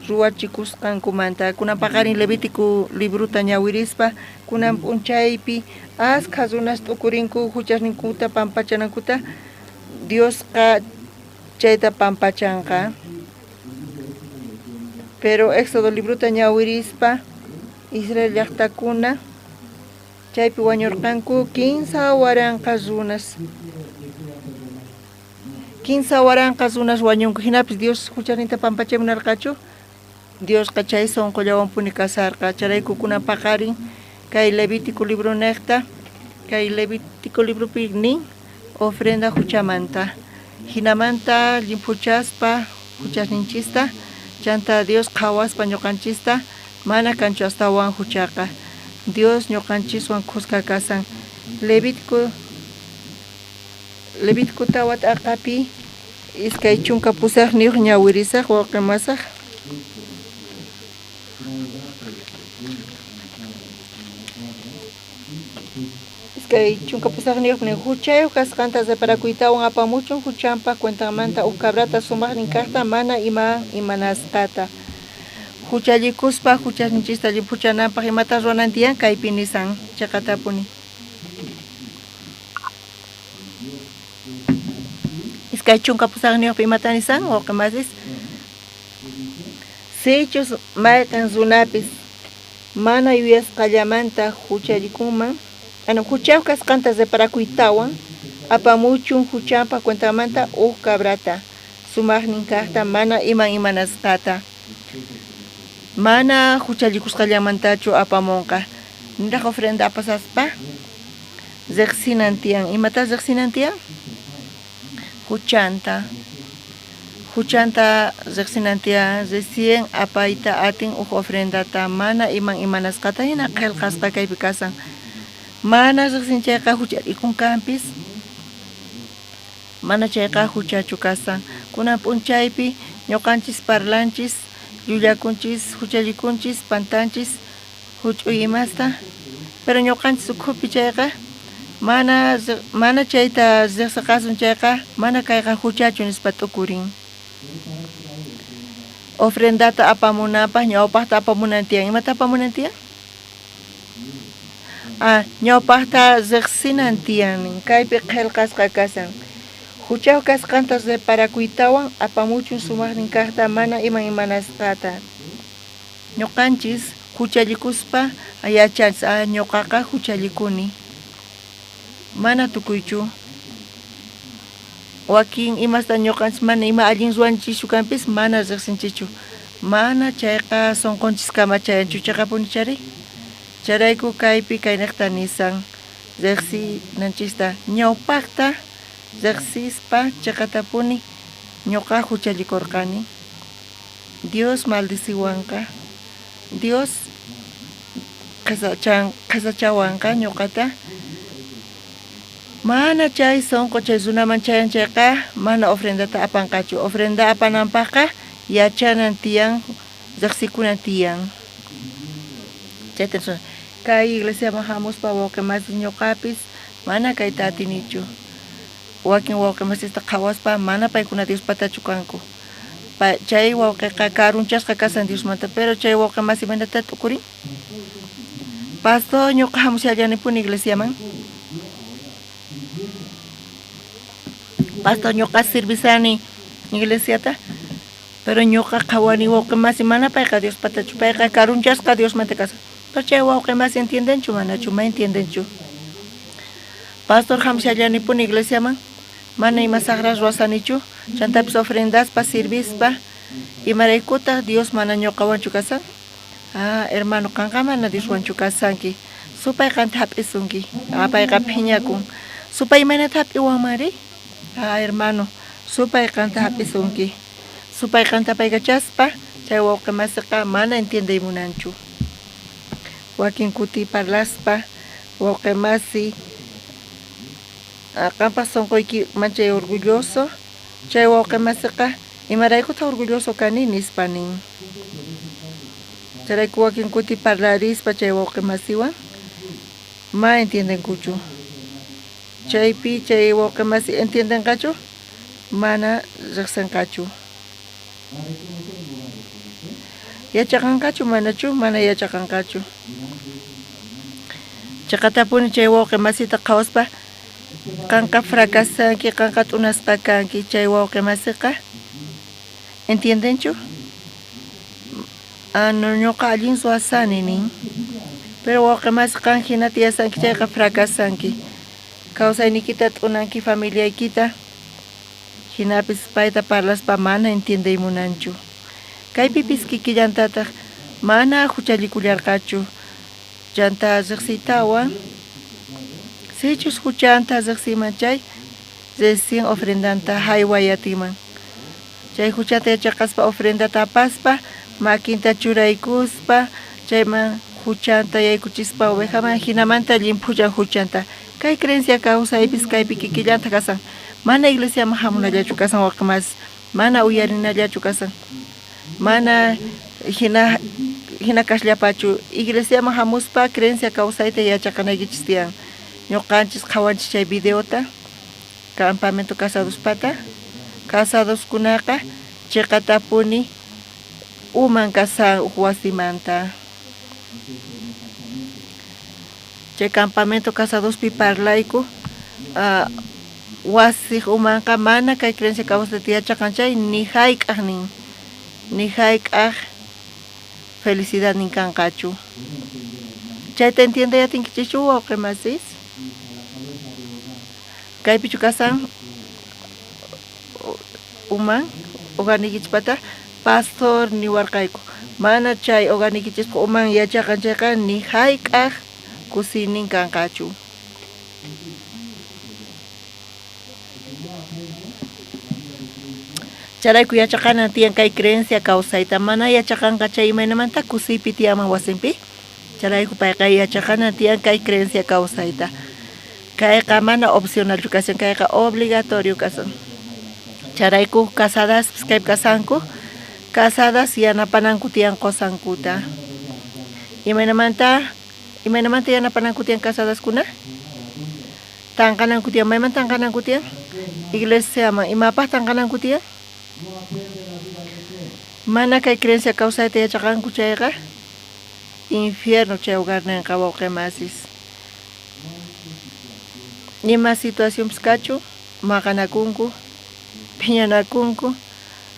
ruwachikusqankumanta. Kunan paqarin Levítico libruta ñawirispa kunan p'unchaypi askha runas t'ukurinku huchasninkuta pampachanankuta Diosqa chayta pampachanqa. Pero Éxodo libruta ñawirispa Israel llaqtakuna chaypi wañurqanku 3000 runas. 3000 runas wañunku. Hinapis Dios huchaninta pampachay munarqachu? Diosqa chay sunqullawanpuni kasarqa. Chayrayku kunan paqarin kay Levítico libro niqta, kay Levítico libropi nin ofrenda huchamanta. Hinamanta llimphuchaspa huchasninchista, chanta Dios qhawaspa ñuqanchista mana kanchu astawan huchaqa. Dios ñuqanchiswan khuska kasan. Levítico 4 t'aqapi 28 ñawirisaq wawqimasaq. Iskay chunka pusaqniyuq nin huchayuq kasqanta reparakuytawan apamuchun huchanpaq cuentanmanta uj cabrata sumaqnin kaqta mana ima imanasqata. Huchallikuspa huchasninchista llimphuchananpaq imata ruwanan tiyan kaypi nisan chiqatapuni. 28 imata nisan wawqimasis. Sichus mayqin runapis mana yuyasqallamanta huchallikunman, huchayuq kasqanta reparakuytawan apamuchun huchanpaq cuentanmanta uj cabrata sumaqnin kaqta mana iman imanasqata. Mana huchallikusqallamantachu apamunqa. Niraq ofrenda apasaspa riqsinan tiyan. Imata riqsinan tiyan? Huchanta. Huchanta riqsinan tiyan recién apayta atin uj ofrendata mana iman imanasqata hina qillqasqa kaypi kasan. Mana riqsin chayqa huchallikun kanpis, mana chayqa huchachu kasan. Kunan p'unchaypi ñuqanchis parlanchis, llullakunchis, huchallikunchis, pantanchis, huch'uy imasta, pero ñuqanchis ukhupi chayqa mana chayta riqsiqasun chayqa mana kayqa huchachu nispa t'ukurin. Ofrendata apamunanpaq ñawpaqta apamunan tiyan. Imata apamunan tiyan? Ñawpaqta riqsinan tiyan. Kaypi qillqasqa kasan. Huchayuq kasqanta reparakuytawan apamuchun sumaqnin kaqta mana iman imanasqata. Ñuqanchis huchallikuspa yachanchis, ñuqaqa huchallikuni. Mana tukuychu. Wakin imasta ñuqanchis mana ima allin ruwanchischu kanpis mana riqsinchikchu. Mana chayqa sunqunchiskama chayanchu chiqapuni chari. Chayrayku kaypi kayniqta nisan riqsinanchista ñawpaqta riqsispa chiqatapuni ñuqa huchallikurqani. Dios maldiciwanqa. Dios qhisachawanqa ñuqata. Mana chay sunqu chay runaman chayan chayqa mana ofrendata apanqachu. Ofrenda apananpaqqa yachanan tiyan, riqsikunan tiyan. Chayta kay iglesiaman hamuspa wawqimasis ñuqapis mana kayta atinichu. Wakin wawqimasista qhawaspa mana paykuna Diospatachu kanku. Chay wawqiqa karunchasqa kasan Diosmanta, pero chay wawqimasi imaynata t'ukurin? Pastor ñuqa hamushallanipuni iglesiaman. Pastor ñuqa servisani iglesiata, pero ñuqa qhawani wawqimasi mana payqa Diospatachu, payqa karunchasqa Diosmanta kasan. Pero chay wawqimasi entiendenchu manachu, ma entiendenchu. Pastor hamushallanipuni iglesiaman, mana ima saqra ruwasanichu, chantapis ofrendaspa sirvispa, imaraykutaq Dios mana ñuqawanchu kasan? Hermano, qanqa mana Dioswanchu kasanki. Supay qanta hap'isunki. Payqa phiñakun. Supay imaynata hap'iwanmanri? Hermano, supay qanta hap'isunki. Supay qanta paykachaspa chay wawqimasiqa mana entiendey munanchu. Wakin kuti parlaspa wawqimasi qanpaq sunquyki manchay orgulloso, chay wawqimasiqa imaraykutaq orgulloso kani nispa nin. Chayrayku wakin kuti parlarispa chay wawqi masiwan ma entiendenkuchu. Chaypi chay wawqi masi entiendenqachu mana riqsinqachu. Yachaqanqachu manachu mana yachaqanqachu. Chaqatapuni chay wawqi masita qhawaspa qanqa fracasanki, qanqa t'unasqa kanki, chay wawqi masiqa entiendenchu? Ñuqa allin suwasani nin. Pero wawqi masi qan hinata yasanki chayqa fracasanki. Kawsayniykita t'unanki familiaykita, hinapis payta parlaspa mana entiendey munanchu. Kaypipis kikillantataq mana huchallikullarqachu. Chanta riqsiytawan, sichus huchanta riqsiyman chay recién ofrendanta haywayatiman. Chay huchata yachaqaspa ofrendata apaspa, makinta churaykuspa, chayman huchanta yaykuchispa ovejaman hinamanta llimphuchan huchanta. Kay creencia kawsaypis kaypi kikillanta kasan. Mana iglesiaman hamunallachu kasan wawqi masi, mana uyarinallachu kasan. Mana hina kasllapachu iglesiaman hamuspa creencia kawsayta yachaqanaykichis tiyan. Ñuqanchis qhawanchis chay videota campamento casadospata. Casadoskunaqa chiqatapuni uman kasan uj wasimanta. Chay campamento casadospi parlayku wasiq umanqa mana kay creencia kawsayta yachaqan chay ni hayk'aq nin. Ni hayk'aq felicidad nin kanqachu. Chayta entiendeyatinkichikchu wawqi masis? Kaypichu kasan uman hogarniykichikpata pastor niwarqayku. Mana chay hogarniykichikpa uman yachaqan chayqa ni hayk'aq kusiynin kanqachu. Chayrayku yachaqanan tiyan kay creencia kawsayta. Mana yachaqanqa chay imaynamanta kusiypi tiyanman wasinpi. Chayrayku payqa yachaqanan tiyan kay creencia kawsayta. Kayqa mana opcionalchu kasan, kayqa obligatorio kasan. Chayrayku casadaspis kaypi kasanku, casadas yanapananku tiyan qosankuta. Imaynamanta yanapananku tiyan casadaskuna? Tanqananku tiyan, mayman tanqananku tiyan? Iglesiaman. Imapaq tanqananku tiyan? Mana kay creencia kawsayta yachaqanku chayqa infierno chay hogarninqa wawqi masis. Ima situacionpis kachu maqanakunku, phiñanakunku,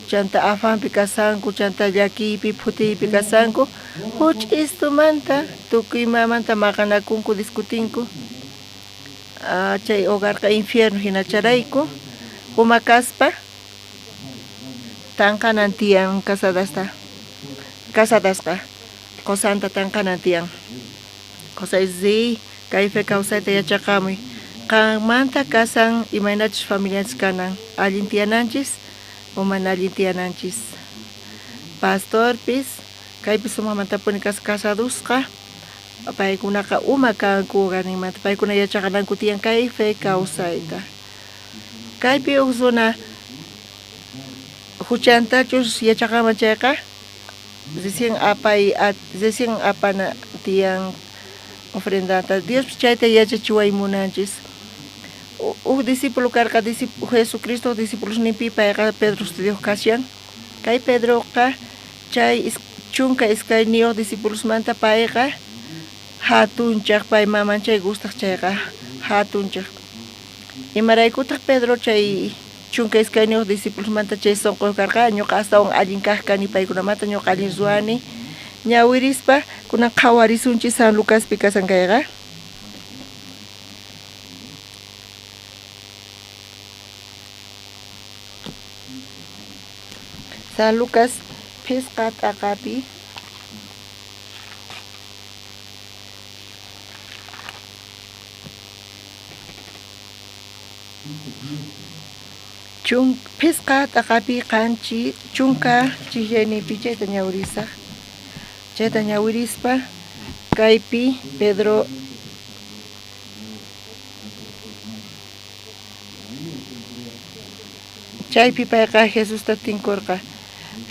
chanta afanpi kasanku, chanta llakiypi, phutiypi kasanku, huch'istumanta tukuy imamanta maqanakunku, discutinku. Chay hogarqa infierno hina chayrayku uma kaspa tanqanan tiyan casadasta. Casadasqa qusanta tanqanan tiyan. Qusay riy kay fe kawsayta yachaqamuy. Qanmanta kasan imaynachus familianchis kanan, allin tiyananchis o mana allin tiyananchis. Pastorpis kaypi sumaqmantapuni casadusqa paykunaqa uma kanku hogarninmanta, paykuna yachaqananku tiyan kay fe kawsayta. Kaypi uj runa huchantachus yachaqanman chayqa recién apana tiyan ofrendanta. Dios chayta yachachiway munanchis. Uj discípulo karqa Jesucristo discípulosninpi payqa Pedro sutiyuq kashan. Kay Pedroqa chay chunka iskayniyuq discípulosmanta payqa hatunchaq, pay maman chay gustaq chayqa hatunchaq. Imaraykutaq Pedro chay chunka iskayniyuq discípulosmanta chay sunquyuq karqa, ñuqa astawan allin kaq kani paykunamanta, ñuqa allin ruwani. Ñawirispa kunan qhawarisunchis San Lucaspi kasan kayqa. San Lucas phisqa t'aqapi. Phisqa t'aqapi qanchi chunka chijllayninpi chayta ñawirisaq. Chayta ñawirispa kaypi Pedro chaypi payqa Jesusta tinkurqa.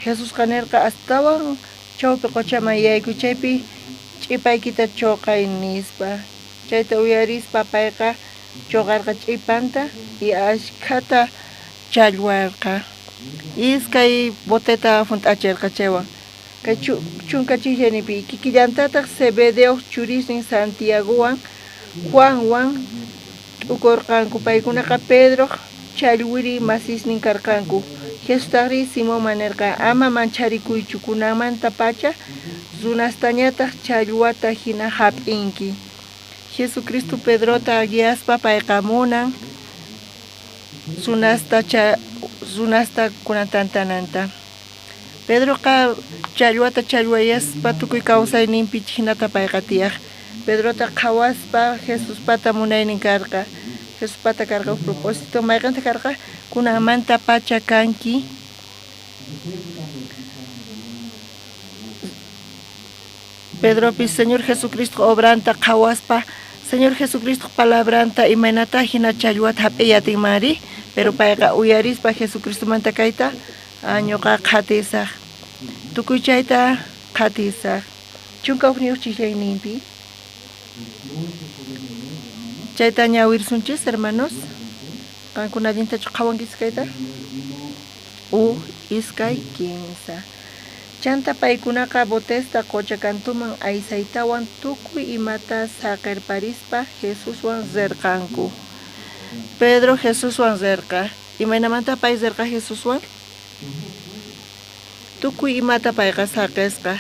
Jesusqa nirqa astawan Chawpi qochaman yaykuy, chaypi ch'ipaykita choqay, nispa. Chayta uyarispa payqa choqarqa ch'ipanta y ashkhata challwarqa. Iskay boteta junt'achirqa chaywan. Kay chunka chijllanipi kikillantataq Zebedeoj churisnin Santiagowan Juanwan t'ukurqanku. Paykunaqa Pedroj challwiri masisnin karqanku. Jesustajrí Simonman nerqa: ama mancharikuychu, kunanmantapacha runastañataj challwata hina hap'inki. Jesucristo Pedrota guiaspa payqa munan runasta kunan tantananta. Pedroqa challwata challwayaspa tukuy kawsayninpi hinata payqa tiyaq. Pedrota qhawaspa Jesuspata munaynin karqa. Jesuspata karqa uj propósito mayqanta karqa kunanmanta pacha kanki. Pedropis Señor Jesucristo obranta qhawaspa Señor Jesucristo palabranta imaynata hina challwata hap'iy atinmanri, pero payqa uyarispa Jesucristomanta kayta ñuqa qhatisaq. Tukuy chayta qhatisaq. Chunka ujniyuq chijllayninpi. Chayta ñawirsunchis, hermanos. Qankuna allintachu qhawankichis kayta? Uj, iskay, kinsa. Chanta paykunaqa botesta qocha kantuman aysaytawan tukuy imata saqerparispa Jesuswan rirqanku. Pedro Jesuswan rirqa. Imaynamanta pay rirqa Jesuswan? Tukuy imata payqa saqesqa.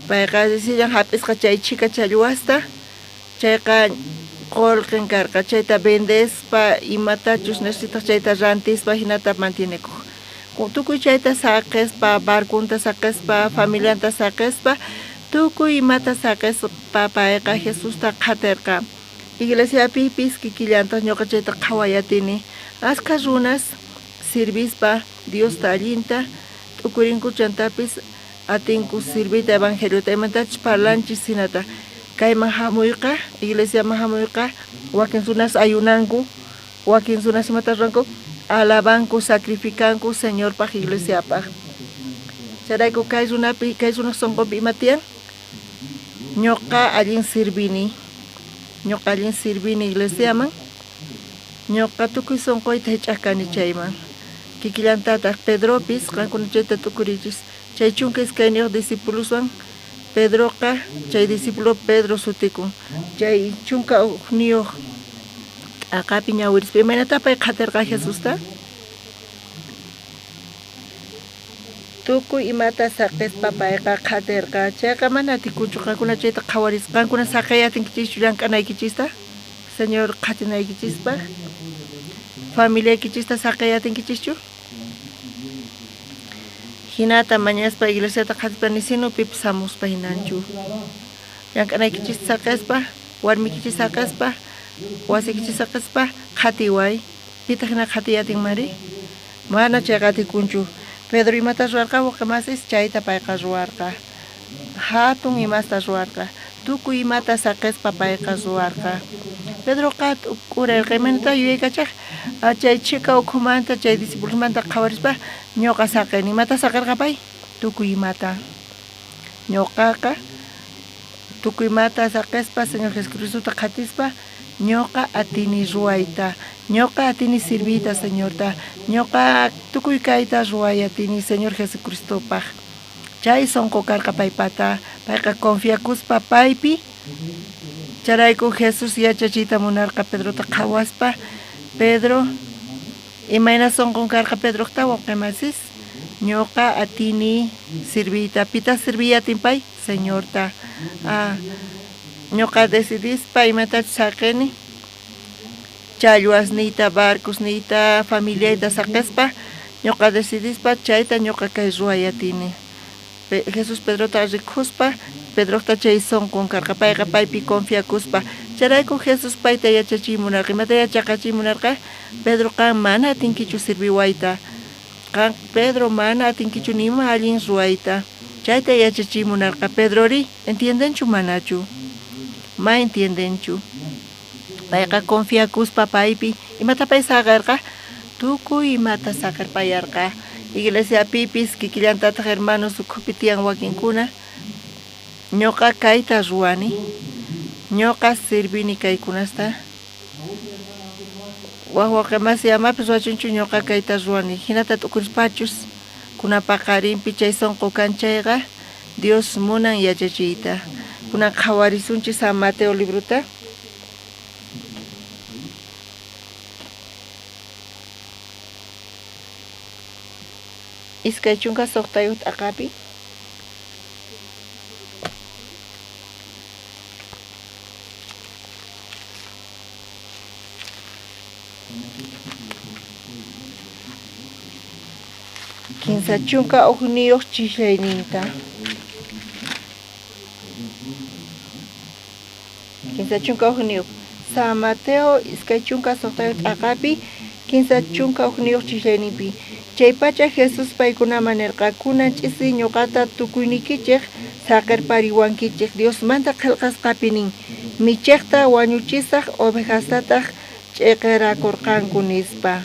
Payqa sillan hap'isqa chay chhika challwasta, chayqa qolqen karqa, chayta vendespa imatachus necesitaj chayta rantispa hinata mantienekuq. Tukuy chayta saqespa, barcunta saqespa, familianta saqespa, tukuy imata saqespa payqa Jesusta qhaterqa. Iglesiapipis kikillantaq ñuqa chayta qhawayatini. Askha runas sirvispa Diosta allinta t'ukurinku chantapis atinku sirviyta evangeliota imantachus parlanchis hinata. Kayman hamuyqa, iglesiaman hamuyqa, wakin runas ayunanku, wakin runas imata ruwanku, alabanku, sacrificanku Señorpaj iglesiapaj. Chayrayku kay runapi, kay runaj sonqonpi ima tiyan? Ñuqa allin sirvini. Ñuqa allin sirvini iglesiaman. Ñuqa tukuy sonqoyta hich'aj kani chayman. Kikillantataq Pedropis qankuna chayta t'ukurichis. Chay chunka iskayniyuq discipuloswan Pedroqa chay discípulo Pedro sutikun. Chay chunka ujniyuq t'aqapi ñawirispa imaynata pay qhatirqa Jesusta? Tukuy imata saqespa payqa qhatirqa. Chayqa mana atikunchu qankuna chayta qhawarispa. Qankuna saqey atinkichischu llank'anaykichista? Señor qhatinaykichispaq? Familiaykichista saqey atinkichischu? Hinata mañaspa iglesiata qhatispa nisinu pipis hamuspa hinanchu. Llank'anaykichista saqespa, warmikichista saqespa, wasiykichista saqespa qhatiway. Pitaq hina qhatiy atinmanri? Mana chayqa atikunchu. Pedro imata ruwarqa waqi masis chayta payqa ruwarqa. Hatun imasta ruwarqa. Tukuy imata saqespa payqa ruwarqa. Pedroqa t'ukurerqa imaynata yuyaykachaj chay chhika ukhumanta chay discipulosmanta qhawarispa ñuqa saqeni. Imata saqerqa pay? Tukuy imata. Ñuqaqa tukuy imata saqespa Señor Jesucristota qhatispa ñuqa atini ruwayta. Ñuqa atini sirviyta Señorta. Ñuqa tukuy kayta ruway atini Señor Jesucristopaj. Chay sonqo karqa paypata. Payqa confiakuspa paypi. Chayrayku Jesús yachachiyta munarqa Pedrota qhawaspa. Pedro imayna sonqon karqa Pedrojta wawqi masis? Ñuqa atini sirviyta. Pita sirviy atin pay? Señorta. Ñuqa decidispa imatachus saqeni challwasniyta, barcosniyta, familiayta saqespa ñuqa decidispa chayta ñuqa kay ruway atini. Jesús Pedrota rikuspa Pedrojta chay sonqon karqa payqa paypi confiakuspa. Chayrayku Jesús payta yachachiy munarqa. Imata yachaqachiy munarqa? Pedro qan mana atinkichu sirviwayta. Qan Pedro mana atinkichu nima allin ruwayta. Chayta yachachiy munarqa. Pedrori entiendenchu manachu? Ma entiendenchu. Payqa confiakuspa paypi imata pay saqerqa? Tukuy imata saqerpayarqa. Iglesiapipis kikillantataq hermanos ukhupi tiyan wakinkuna. Ñuqa kayta ruwani, ñuqa sirvini kaykunasta. Waj wawqimasi amapis ruwachunchu ñuqa kayta ruwani. Hinata t'ukurispachus kunan paqarinpi chay sunqu kan chayqa Dios munan yachachiyta. Kunan qhawarisunchis San Mateo librota. 26 t'aqapi. 31 chislayninta. 31. San Mateo 26 t'aqapi 31 chislayninpi. Chaypacha Jesús paykunaman nirqa, kunan ch'isi ñuqata tukuyniykichej saqerpariwankichej. Diosmanta qillqasqapi nin, michejta wañuchisaj, ovejastataj ch'eqerakorqanku nispa.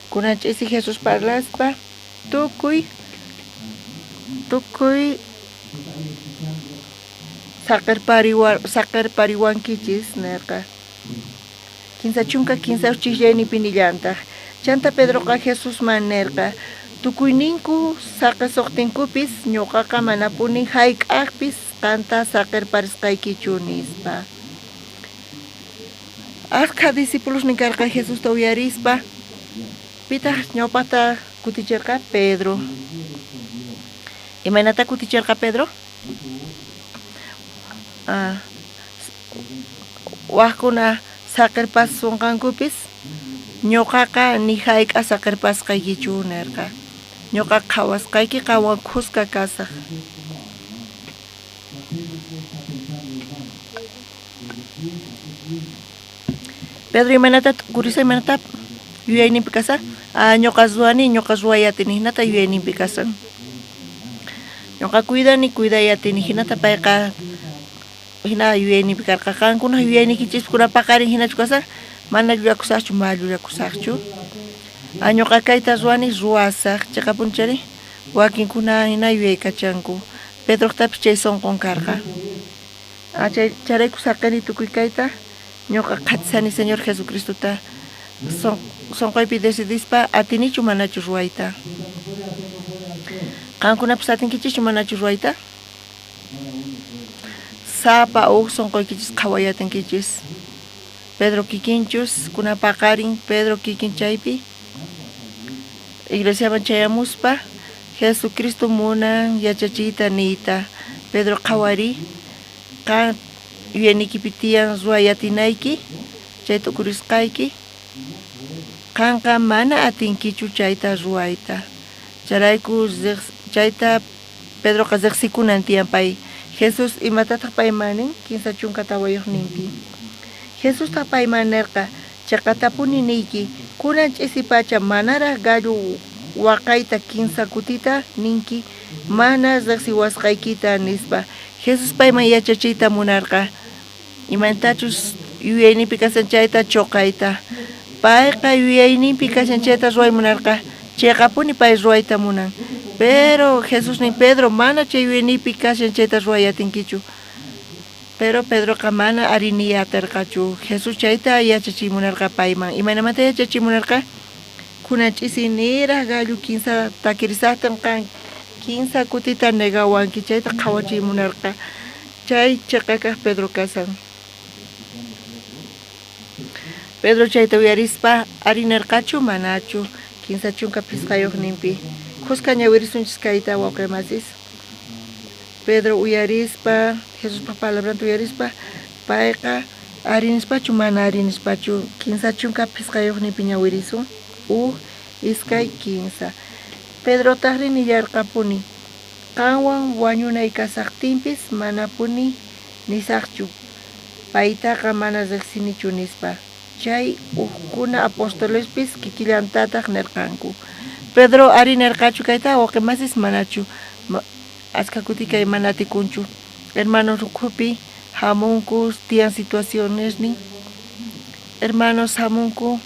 Kunan ch'isi Jesús parlaspa tukuy saqerpariwankichis nerqa. 33 chislayninpi nillantaj. Chanta Pedroqa Jesusman nerqa, tukuyninku saqesuqtinkupis ñuqaqa manapuni hayk'aqpis qanta saqerparisqaykichu nispa. Ashkha discipulosnin karqa Jesusta uyarispa. Pitaq ñawpaqta kutichirqa Pedro. Imaynata kutichirqa Pedro? Wajkuna saqerpasunqankupis ñuqaqa ni hayk'a saqerpasqaykichu nerqa. Ñuqa qhawasqayki qanwan khuska kasaq. Pedro imaynata t'ukurisa, imaynata yuyayninpi kasan? Ñuqa ruwani, ñuqa ruwayatini, hinata yuyayninpi kasan. Ñuqa cuidani, cuidayatini, hinata payqa hina yuyayninpi karqa. Qankuna yuyayniykichiskuna paqarin hinachu kasan? Mana llullakusaqchu, mana llullakusaqchu. Ñuqa kayta ruwani, ruwasaq. Chiqapuni chayri wakinkuna hina yuyaykachanku. Pedroqtapis chay sunqun karqa. Chayrayku saqini tukuy kayta. Ñuqa qhatisani Señor Jesucristota. Sunquypi decidispa atinichu manachu ruwayta. Qankunapis atinkichischu manachu ruwayta? Sapa uj sunquykichis qhawayatinkichis. Pedro kikinchus kunan paqarin Pedro kikin chaypi iglesiaman chayamuspa Jesucristo munan yachachiyta niyta. Pedro qhawari qan yuyaniykipi tiyan ruwayatinayki chay t'ukurisqayki qanqa mana atinkichu chayta ruwayta. Chayrayku chayta Pedroqa riqsikunan tiyan pay. Jesús imatataq payman nin 34ninpi. Jesustaq payman nirqa, chiqatapuni niyki, kunan ch'isi pacha manaraq gallo waqayta 3 kutita ninki mana riqsiwasqaykita nispa. Jesús payman yachachiyta munarqa. Imatachus yuyayninpi kashan chayta choqayta. Payqa yuyayninpi kashan chayta ruway munarqa. Chiqapuni pay ruwayta munan. Pero Jesús nin Pedro mana chay yuyayninpi kashan chayta ruwayatinkichu. Pero Pedroqa mana ariniyatarqachu. Jesús chayta yachachiy munarqa payman. Imaynamanta yachachiy munarqa? Kunan ch'isi niraq gallo 3 takirisaqtin qan 3 kutita negawanki chayta qhawachiy munarqa. Chay chiqa kaq Pedro kasan. Pedro chayta uyarispa arinirqachu manachu 35ninpi. Khuska ñawirisunchis kayta wawqimasis. Pedro uyarispa, Jesuspa palabranta uyarispa, payqa arinispachu mana arinispachu 35ninpi ñawirisun. 1, 2, 3. Pedrotaqri nillarqapuni, qanwan wañunay kasaqtinpis manapuni nisaqchu, paytaqa mana riqsinichu nispa. Chay ujkuna apostolespis kikillantataq nirqanku. Pedro ari nirqachu kayta wawqimasis manachu. Achka kuti kay mana atikunchu. Hermanos ukhupi hamunku tiyan situacionesnin. Hermanos hamunku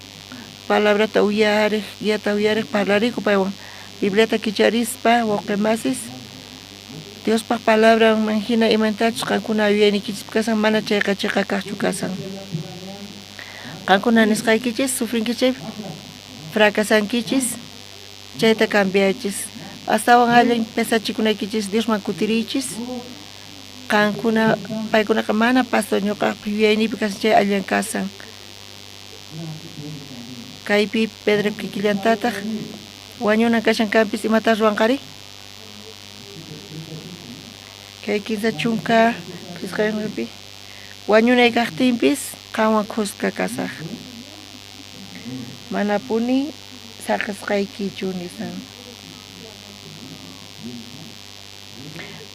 palabrata uyarej, guiata uyarej, parlariku paywan Bibliata kicharispa wawqimasis Diospaj palabranman hina imantachus qankuna yuyayniykichispi kasan mana chayqa chiqa kaqchu kasan. Qankuna nisqaykichis sufrinkichis fracasankichis chayta cambiaychis. Astawan allin pesachikunaykichis Diosman kutiriychis. Qankuna paykunaqa mana pastor ñuqaqpaq yuyayniypi kasan chay allin kasan. Kaypi Pedro kikillantataq wañunan kashan kanpis imata ruwanqari? Kay 35pi wañunay kaqtinpis qanwan khuska kasaj. Manapuni saqisqaykichu nisan.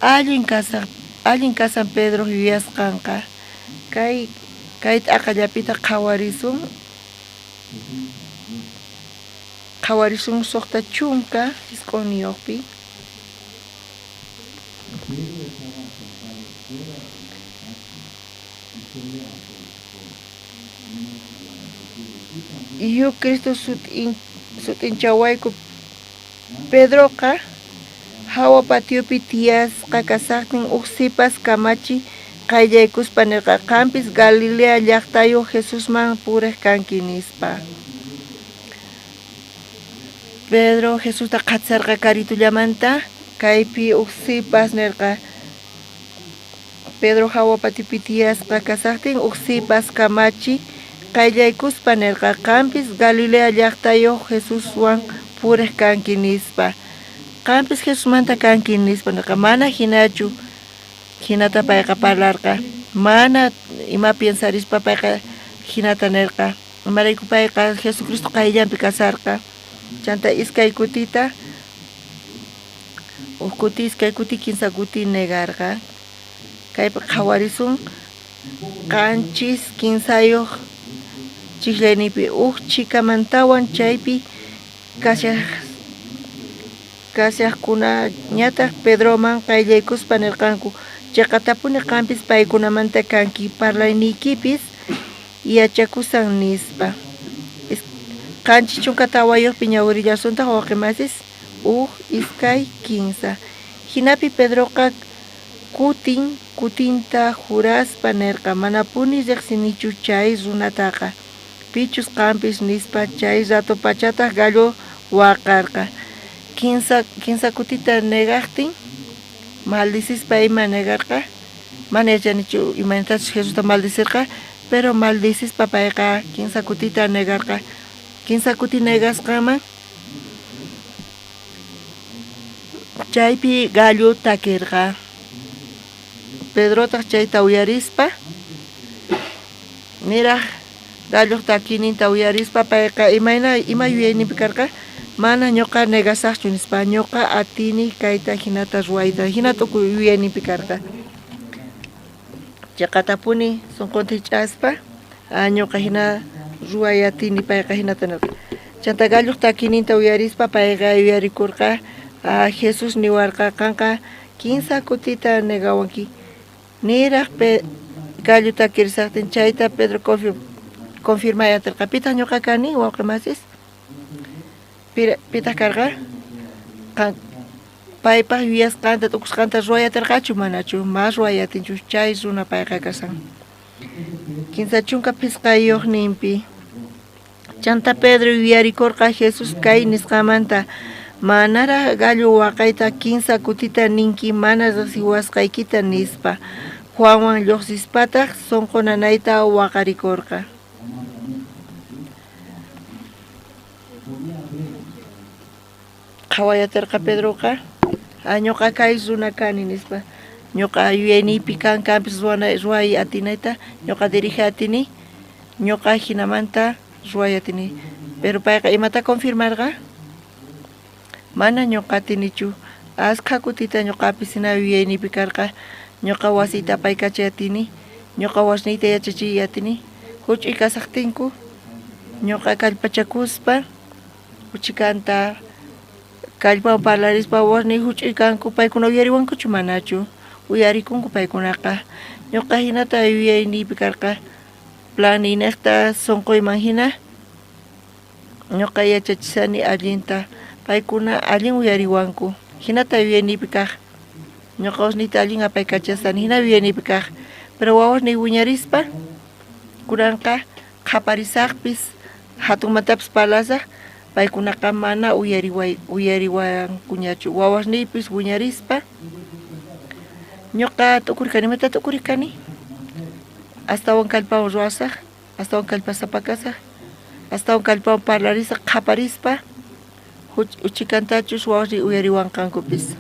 Allin kasan Pedro yuyasqanqa. Kay t'aqallapita qhawarisun. Qhawarisun 69pi. Yu Cristo sut'inchawayku Pedroqa hawa patiopi tiyasqa kasaqtin uj sipas kamachi qayllaykuspa nirqa qampis Galilea llaqtayuq Jesusman purej kanki nispa. Pedro Jesusta qhatisarqa karitullamanta kaypi uj sipas nirqa Pedro hawa patiopi tiyasqa kasaqtin uj sipas kamachi qayllaykuspa nirqa qampis Galilea llaqtayuq Jesuswan purej kanki nispa. Qampis Jesusmanta kanki nispa nirqa mana hinachu hinata payqa parlarqa mana ima piensarispa payqa hinata nirqa imarayku payqa Jesucristo qayllanpi kasarqa. Chanta iskay kutita uj kuti iskay kuti kinsa kuti negarqa. Kaypi qhawarisun 73 chijllaynipi uj chhikamantawan chaypi kashajkunañataq Pedroman qayllaykuspa nirqanku chiqatapuni qampis paykunamanta kanki parlayniykipis yachakusan nispa. 74pi ñawirillasuntaq wawqimasis 1, 2, 3. Hinapi Pedroqa kutin kutinta juraspa nirqa manapuni riqsinichu chay runataqa pichus qampis nispa chay rato pachataq gallo waqarqa. Kinsa kutita negaqtin maldicispa ima negarqa mana yachanichu imaynatachus Jesusta maldicirqa pero maldicispa payqa kinsa kutita negarqa. Kinsa kuti negasqanman chaypi gallo takirqa. Pedrotaq chayta uyarispa niraq galloq takiyninta uyarispa payqa imayna ima yuyayninpi karqa mana ñuqa negasaqchu nispa ñuqa atini kayta hinata ruwayta hina tukuy yuyayninpi karqa. Chiqatapuni sunqunta hich'aspa ñuqa hina ruway atini payqa hinata nirqa. Chanta galloq takiyninta uyarispa payqa yuyarikurqa Jesús niwarqa qanqa kinsa kutita negawanki niraq gallo takirisaqtin chayta Pedro confirmay atirqa pitaq ñuqa kani wawqimasis pitaq karqa paypaq yuyasqanta t'ukusqanta ruway atirqachu manachu mas ruway atinchu chay runa payqa kasan. 35ninpi chanta Pedro yuyarikurqa Jesús kay nisqamanta manaraq gallo waqayta kinsa kutita ninki mana riqsiwasqaykita nispa. Juanwan lluqsispataq sunqu nanayta waqarikurqa. Qhaway atirqa Pedroqa ñuqa kay runa kani nispa ñuqa yuyayniypi kan kanpis ruway atinayta ñuqa dirige atini ñuqa hinamanta ruway atini. Pero payqa imata confirmarqa mana ñuqa atinichu askha kutita ñuqapis hina yuyayniypi karqa ñuqa wasiyta apaykachay atini ñuqa wasniyta yachachiy atini huch'uy kasaqtinku ñuqa kallpachakuspa uchikanta kallpawan parlarispa wasniy huch'uy kanku paykuna uyariwankuchu manachu uyarikunku paykunaqa ñuqa hinata yuyayniypi karqa. Planninejta sonqoyman jina ñoqa yachachisani allinta, paykuna allin uyariwanku. Jinata yuyayniypi kaj. Ñoqa wawasniyta allin apaykachasani, jina yuyayniypi kaj. Pero wawasniy wiñarispa kunanqa qhaparisajpis, jatunmantapis parlasaj, paykunaqa mana uyariwankuñachu. Wawasniypis wiñarispa ñoqa t'ukurikani, imata t'ukurikani? Astawan kallpawan ruwasaj, astawan kallpasapa kasaj, astawan kallpawan parlarisaj, qhaparispa, uchikantachus wawasniy uyariwanqankupis.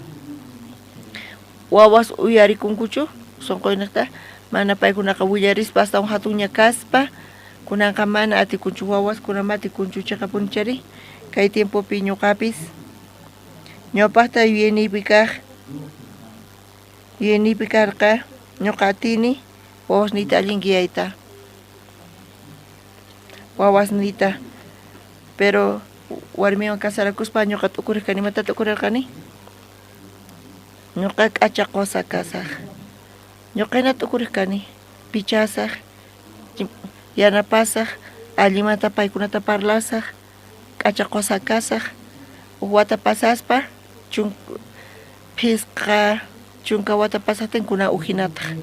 Wawas uyarikunkuchu sonqoynejta, mana paykunaqa willarispa astawan jatunña kaspa, kunanqa mana atikunchu wawas, kunan mana atikunchu cheqapuni chari. Kay tiempopi ñoqapis ñawpajta yuyayniypi kaj, yuyayniypi karqa ñoqa atini wawasniyta allin guiayta, wawasniyta. Pero warmiwan casarakuspa ñoqa t'ukurej kani, imata t'ukurerqani? Ñoqa k'acha qosa kasaj, ñoqa hina t'ukurej kani, pichasaj, yanapasaj, allinmanta paykunata parlasaj, k'acha qosa kasaj. Uj wata pasaspa, phisqa chunka wata pasajtin kunan uj jinataj.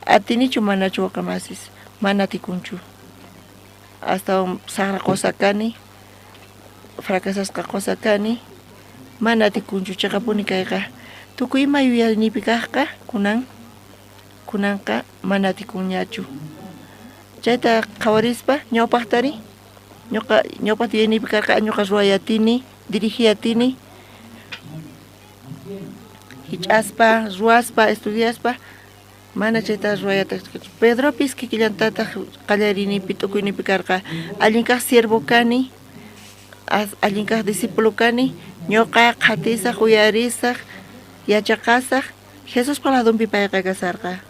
Atinichu manachu waqamasis? Mana atikunchu. Astawan sajra qosa kani, fracasasqa qosa kani, mana atikunchu cheqapuni kayqa. Tukuy ima yuyayniypi kajqa kunanqa mana atikunñachu. Chayta qhawarispa ñawpajtari, ñoqa ñawpajta yuyayniypi karqa ñoqa ruway atini, dirigiy atini, hich'aspa, ruwaspa, estudiaspa, mana chayta ruway atishkachu. Pedropis kikillantataj qallariynipi t'ukuynipi karqa, allin kaj siervo kani, allin kaj discípulo kani, ñoqa qhatisaj, uyarisaj, yachaqasaj. Jesuspa ladonpi payqa kasarqa.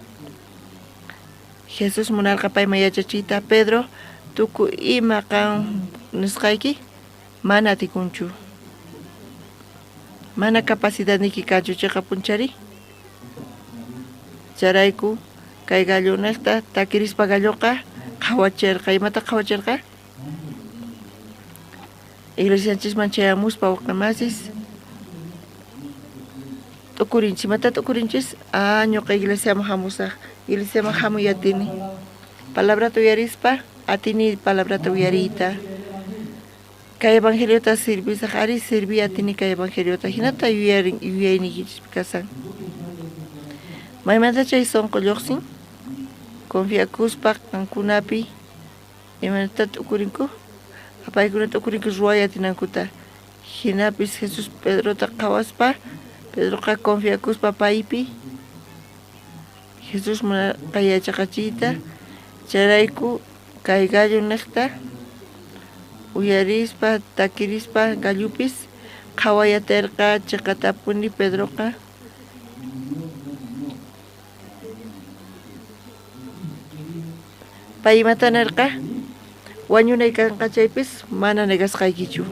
Jesús munarqa payman yachachiyta, Pedro, tukuy ima qan nisqayki mana atikunchu. Mana capacidadniyki kanchu cheqapunchari. Chayrayku kay gallonejta takirispa galloqa qhawacherqa. Imata qhawacherqa? Iglesianchisman chayamuspa waqamasis t'ukurinchis. Imata t'ukurinchis? Ah, ñoqa iglesiaman hamusaj. Iglesiaman hamuy atini. Palabrata uyarispa atini palabrata uyariyta. Kay evangeliota servisaj, ari serví atini kay evangeliota. Hinata yuyayniykichis kasan. Maymanta chay sonqo lluqsin? Confiakuspa qankunapi imaynata t'ukurinku? Paykuna t'ukurinku ruway atinankuta. Jinapis Jesús Pedrota qhawaspa, Pedroqa confiakuspa paypi, Jesús munarqa yachaqachiyta, chayrayku kay gallo nejta uyarispa, takirispa gallupis qhaway aterqa cheqatapuni Pedroqa. Pay imata nerqa? Wañunay kanqa chaypis mana negasqaykichu.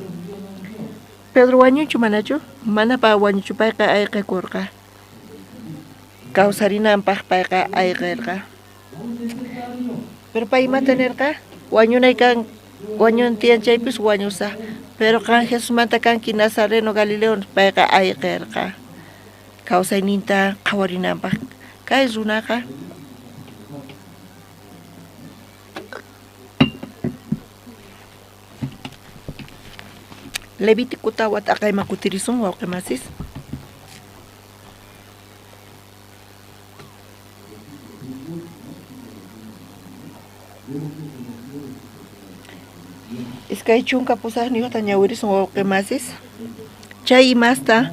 Pedro wañunchu manachu? Mana pa wañuchu, payqa ayqekurqa. Kawsarinanpaq payqa ayqerqa. Pero pay imata nerqa? Wañunay kan, wañun tiyan chaypis wañusaj. Pero qan Jesusmanta kanki Nazareno Galileo, payqa ayqerqa. Kawsayninta qhawarinanpaq. Kay runaqa Levítico tawa t'aqayman kutirisun wawqi masis. Iskay chunka pusajniyuqta ñawirisun wawqi masis. Chay imasta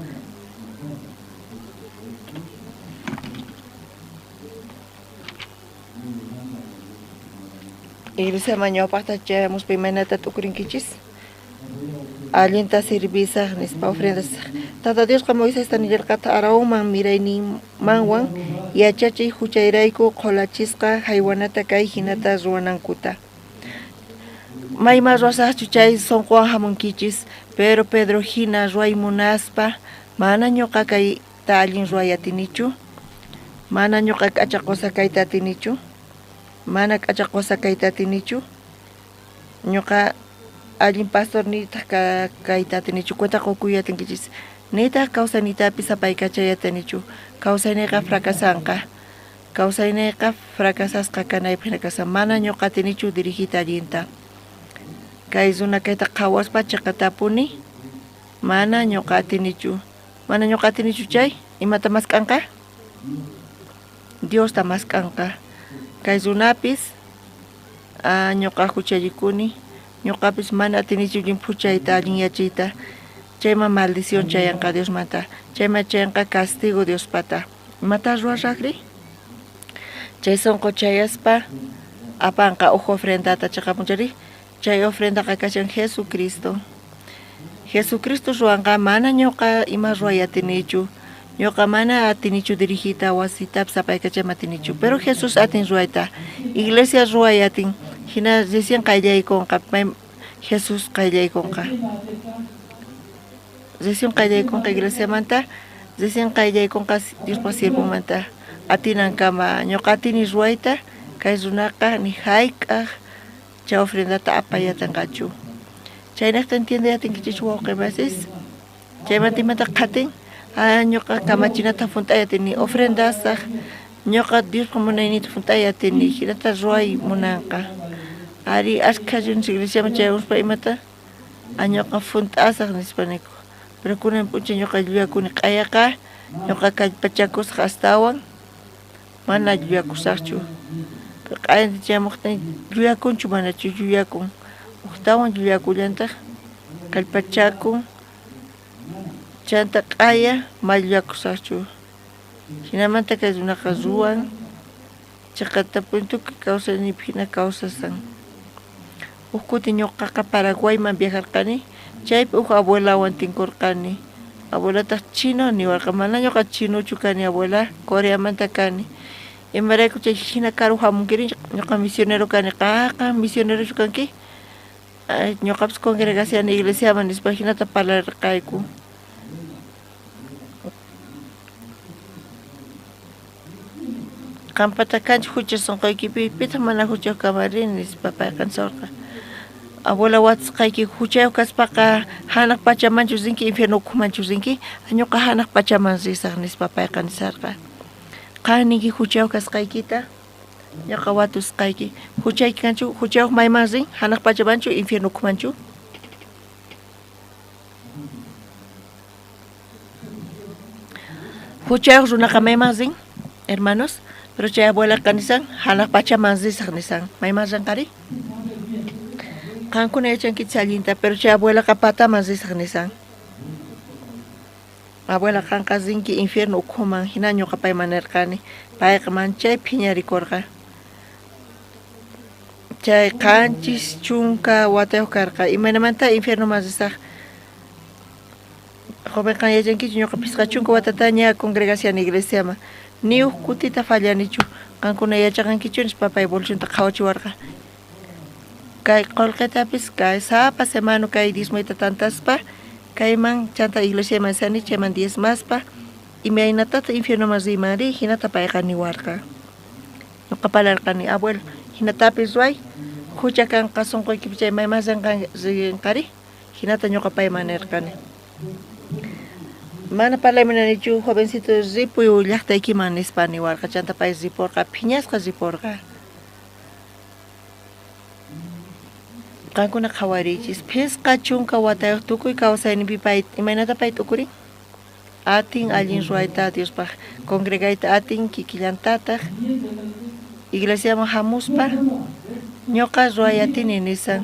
iglesiaman ñawpaqta chayamuspa imaynata t'ukurinkichis? Allinta servisaj nispa ofrendasaj. Tata Diosqa Moisesta nillarqata Aaronman mirayninmanwan yachachiy huchayrayku qholachisqa haywanata kay hinata ruwanankuta. Mayman ruwasaqchu chay sonqowan hamunkichis, pero Pedro hina ruway munaspa mana ñuqa kayta allin ruway atinichu, mana ñuqa k'acha qosa kayta atinichu, Mana k'acha qosa kayta atinichu. Ñuqa allin pastor nitaq kayta atinichu. Cuenta qukuy atinkichis. Nitaq kawsayniytapis apaykachay atinichu. Kawsayniyqa fracasanqa. Kawsayniyqa fracasasqa kanaypaq hina kasan. Mana ñuqa atinichu dirigiyta allinta. Kay runa kayta qhawaspa chiqatapuni mana ñuqa atinichu. Mana ñuqa atinichu chay imata mask'anqa? Diosta mask'anqa. Kay runapis ñuqa huchallikuni, ñuqapis mana atinichu llimphuchayta allinyachiyta. Chayman maldición chayanqa Diosmanta. Chayman chayanqa castigo Diospata. Imata ruwasaqri? Chay sunqu chayaspa apanqa uj ofrendata chiqapunchari. Chay ofrendaqa kashan Jesucristo. Jesucristo ruwanqa mana ñuqa ima ruway atinichu. Ñuqa mana atinichu dirigiyta wasitapis apaykachayman atinichu. Pero Jesús atin ruwayta. Iglesia ruway atin. Hina recién qayllaykunqa. Jesús qayllaykunqa. Recién qayllaykunqa iglesiamanta, recién qayllaykunqa Diospa siervomanta. Atinankama ñuqa atini ruwayta, kay runaqa ni hayk'aq chay ofrendata apayatanqachu. Chaynaqta entiende atinkichis wawqi masis. Chaymanta imata qhatin, ñuqa kamachinata hunt'ay atini, ofrendasaq, ñuqa Diospa munayniyta hunt'ay atini, hinata ruway munanqa. Ari ashkha runas iglesiaman chayamuspa imata ñuqa hunt'asaq nispa niku. Pero kunan p'unchay ñuqa llullakuni q'ayaqa, ñuqa kallpachakusaq astawan, mana llullakusaqchu. Pero q'ayanta chayamuqtin llullakunchu manachu llullakun. Ujtawan llullakullantaq, kallpachakun, chanta q'aya ma llullakusaqchu. Hinamanta kay runaqa ruwan, chiqatapuni tukuy kawsayniypi hina kawsasan. Uj kuti ñuqaqa Paraguayman viajarqani, chaypi uj abuelawan tinkurqani. Abuelataq chino niwarqa, mana ñuqa chinochu kani abuela, Coreamanta kani. Imarayku chay hina karu hamunkiri, ñuqa misionero kani, qanqa misionerochu kanki? Ñuqapis congregación iglesiaman nispa hinata parlarqayku. Qampata kanchu hucha sunquykipi, pitaq mana huchayuq kanmanri nispa payqa niswarqa. Abuela watasqayki huchayuq kaspaqa hanaq pachamanchu rinki, infierno ukhumanchu rinki? Ñuqa hanaq pachaman risaq nispa payqa nisarqa. Qan ninki huchayuq kasqaykita, ñuqa watusqayki. Huchayki kanchu, huchayuq mayman rin, hanaq pachamanchu, infierno ukhumanchu? Huchayuq runaqa mayman rin, hermanos? Pero chay abuelaqa nisan, hanaq pachaman risaq nisan. Mayman rinqari? Qankuna yachankichis allinta, pero chay abuelaqa pataman risaq nisan. Abuela qanqa rinki infierno ukhuman, hina ñuqa payman nirqani. Payqa manchay phiñarikurqa. Chay 70 watayuq karqa. Imaynamanta infiernoman risaq? Joven qan yachankichu ñuqa 50 watataña congregación iglesiaman. Ni uj kutita fallanichu. Qankuna yachaqankichu nispa pay bolsionta qhawachiwarqa. Kay qullqitapis kay sapa semana kay diezmoyta tantaspa kayman chanta iglesiaman sani chayman diezmaspa imaynatataq infiernoman riyman ri hinata payqa niwarqa. Ñuqa parlarqani abuelo hinatapis ruway hucha kanqa sunquykipi chay mayman rinqari hinata ñuqa payman nirqani. Mana parlay munanichu jovencito ripuy llaqtaykiman nispa niwarqa chanta pay riporqa phiñasqa riporqa. Qankuna qhawariychis 50 watayuq tukuy kawsayninpi pay imaynata pay t'ukurin? Atin allin ruwayta Diospaq congregayta atin kikillantataq iglesiaman hamuspa ñuqa ruway atini nisan.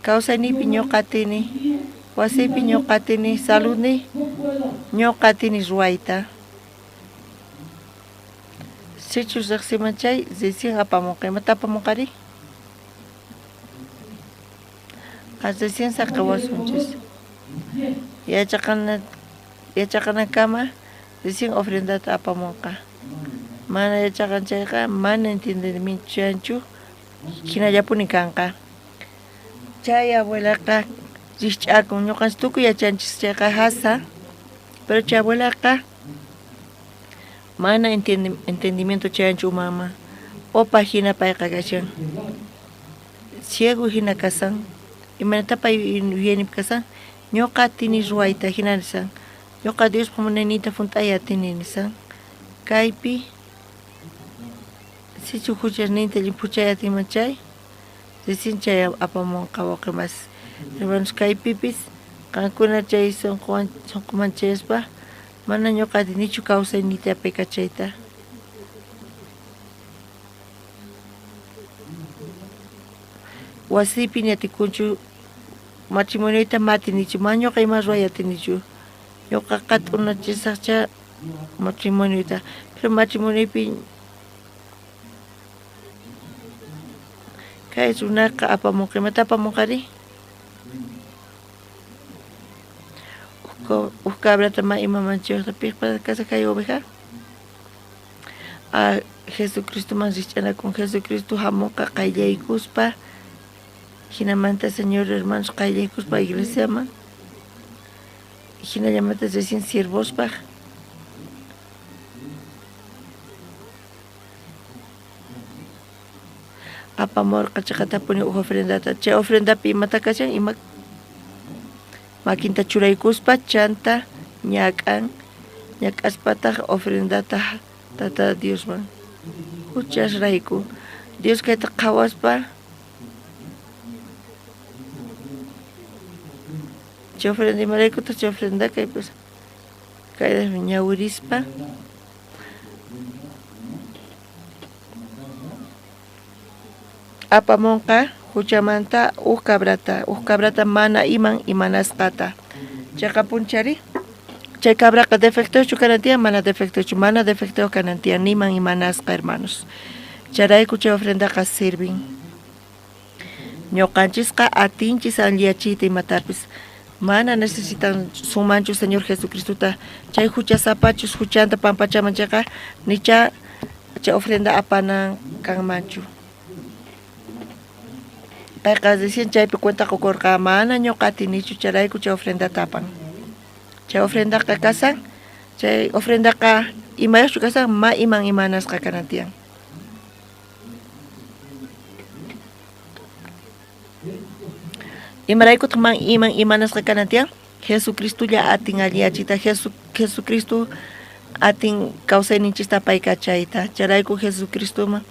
Kawsayniypi ñuqa atini, wasiypi ñuqa atini, saludniy ñuqa atini ruwayta. Sichus riqsiman chay recién apamunqa, imata apamunqari? Recién saqiwasunchis. Yachaqanakama recién ofrendata apamunqa. Mana yachaqan chayqa mana entiendechanchu hinallapuni kanqa. Chay abuelaqa rikch'akun, ñuqanchis tukuy yachanchis chayqa hasa, pero chay abuelaqa mana entendimiento chayanchu umanman. Opa hina payqa kashan. Ciego hina kasan. Imaynata pay yuyayninpi kasan? Ñuqa atini ruwayta hina nisan. Ñuqa Diospaj munayninta junt'ay atini nisan. Kaypi sichu huchasninta llimphuchay atinman chay, recién chay apamunqa wawqi masis. Hermanos, kaypipis qankuna chay sunquwan sunquman chayaspa mana ñuqa atinichu kawsayniyta apaykachayta. Wasiypi ni atikunchu matrimonioyta ma atinichu, ma ñuqa ima ruway atinichu. Ñuqaqa t'unachisaqcha matrimonioyta, pero matrimonioypi kay runaqa apamunqa, imata apamunqari? Uj cabrata ma imaman chayuqta piqpa kasqa kay oveja? A Jesucristoman rijch'anakun, Jesucristo hamunqa qayllaykuspa, jinamanta Señor hermanos qayllaykuspa iglesiaman, jinallamanta recién siervospaj. Apamorqa cheqatapuni uj ofrendata. Chay ofrendapi imata kashan? Ima makinta churaykuspa chanta ñak'an, ñak'aspataj ofrendata Tata Diosman juchasrayku. Dios kayta qhawaspa chay ofrenda imaraykutaj chay ofrenda kay pues kay ñawirispa apamunqa juchamanta uj cabrata, uj cabrata mana iman imanasqata. Chayqapunchari chay cabraqa defectochu kanan tiyan, mana defectochu, mana defecto kanan tiyan, niman imanasqa, hermanos. Chayrayku chay ofrendaqa sirvin. Ñuqanchisqa atinchis alliyachiyta imatapis. Mana necesitan sumanchu Señor Jesucristota chay juchasapachus juchanta pampachaman chayqa nicha chay ofrenda apanan kanmanchu. Payqa recién chaypi cuenta qukurqa mana ñuqa atinichu chayrayku chay ofrendata apan. Chay ofrendaqa kasan, chay ofrendaqa imayuqchu kasan ma iman imanasqa kanan tiyan. Imaraykutaq man iman imanasqa kanan tiyan? Jesucristolla atin alliyachiyta, Jesucristo atin kawsayninchista apaykachayta. Chayrayku Jesucristoman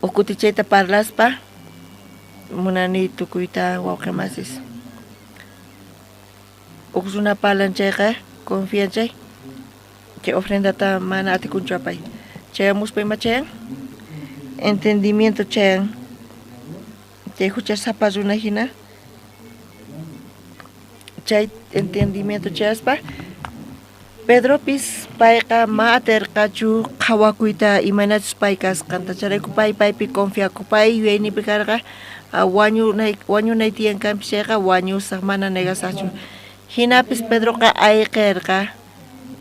uj kutichayta parlaspa munani tukuyta wawqi masis. Uj runa parlan chayqa confian chay, chay ofrendata mana atikunchu apay. Chayamuspa ima chayan? Entendimiento chayan. Chay juchasapa runa hina chay entendimiento chayaspa Pedropis payqa ma aterqachu qhawakuyta imaynachus pay kasqanta, chayrayku pay paypi confiaku, pay yuyayninpi karqa wañunay tiyan kanpis chayqa wañusaj, mana negasajchu. Jinapis Pedroqa ayqerqa,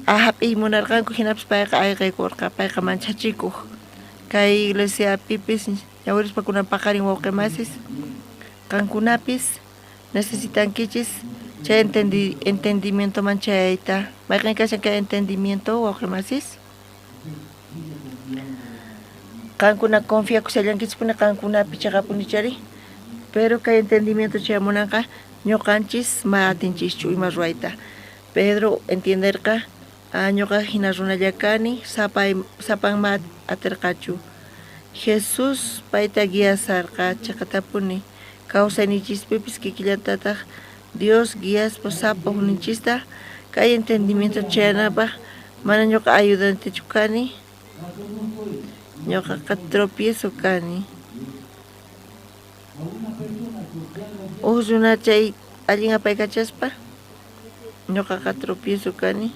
jap'iy munarqanku, jinapis payqa ayqekurqa, payqa manchachikoj. Kay iglesiapipis ñawirispa kunan paqarin wawqi masis, qankunapis necesitankichis chay entendimientoman chayayta. Mayqen kashan kay entendimiento, wawqi masis? Qankuna confiakushallankichispuni qankunapi cheqapuni chari, pero kay entendimiento chayamunanqa ñuqanchis ma atinchischu ima ruwayta. Pedro entienderqa, ñuqa hina runalla kani, sapan ma aterqachu. Jesús payta guiasarqa cheqatapuni. Kawsayninchispipis kikillantataq Dios guiaspa sapa ujninchista kay entendimiento chayanapaj mana ñuqa ayudantechu kani, ñuqaqa tropiezo kani. Uj runa chay allin apaykachaspa ñuqaqa tropiezo kani.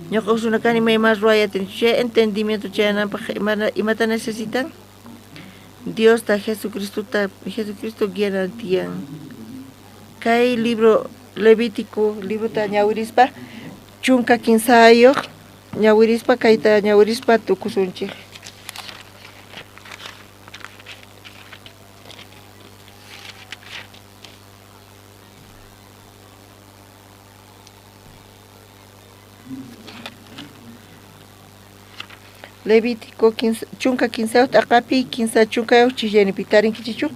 Ñuqa uj runa kani ima ima ruway atinichu. Chay entendimiento chayananpaj imata necesitan? Diosta, Jesucristota, Jesucristo guianan tiyan. Kay libro Levítico librota ñawirispa 13 ñawirispa kayta ñawirispa tukusunchik. Levítico 13 t'aqapi 30 chijllanipi tarinkichikchu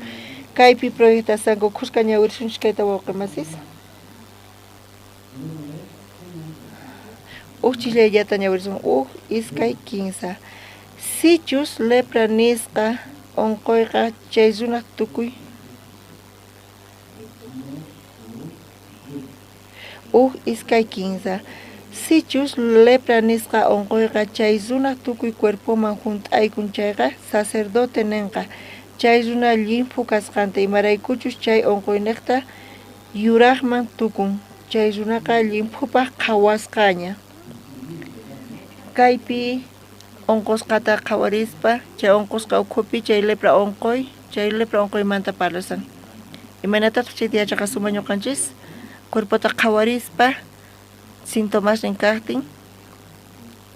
kaypi proyectasanku khuska ñawirisunchik kayta wawqi masis. Uj chijllayllata ñawirisun uj iskay kinsa. Sichus lepra nisqa unquyqa chay runaj tukuy uj iskay kinsa. Sichus lepra nisqa unquyqa chay runaj tukuy cuerpoman junt'aykun chayqa sacerdote ninqa chay runa llimphu kasqanta imaraykuchus chay unquyniqta yuraqman tukun chay runaqa llimphupaq qhawasqaña. Kaypi unqusqata qhawarispa chay unqusqa ukhupi chay lepra unquy chay lepra unquymanta parlasan. Imaynatataq chayta yachaqasuma ñuqanchis cuerpota qhawarispa sintomasnin kaqtin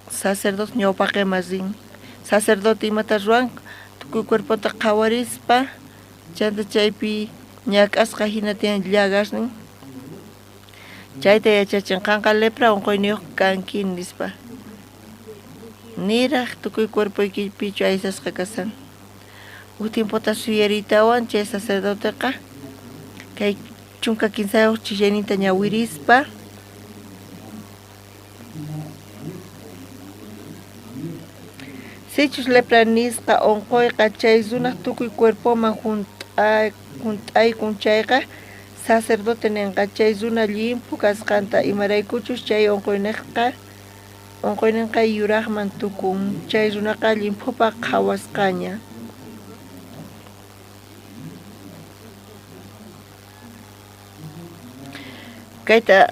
sacerdote ñawpaqema rin. Sacerdote imata ruwan tukuy cuerpota qhawarispa chanta chaypi ñak'asqa hina tiyan llagasnin chayta yachachin qanqa lepra unquyniyuq kanki nispa. Niraq tukuy cuerpoykipichu aysasqa kasan. Uj tiempota suyariytawan chay sacerdoteqa kay 13 chillayninta ñawirispa sichus lepra nisqa unquyqa chay runaj tukuy cuerpoman junt'aykun chayqa sacerdote ninqa chay runa llimphu kasqanta imaraykuchus chay unquyninqa yuraqman tukun chay runaqa llimphupaq qhawasqaña. Kayta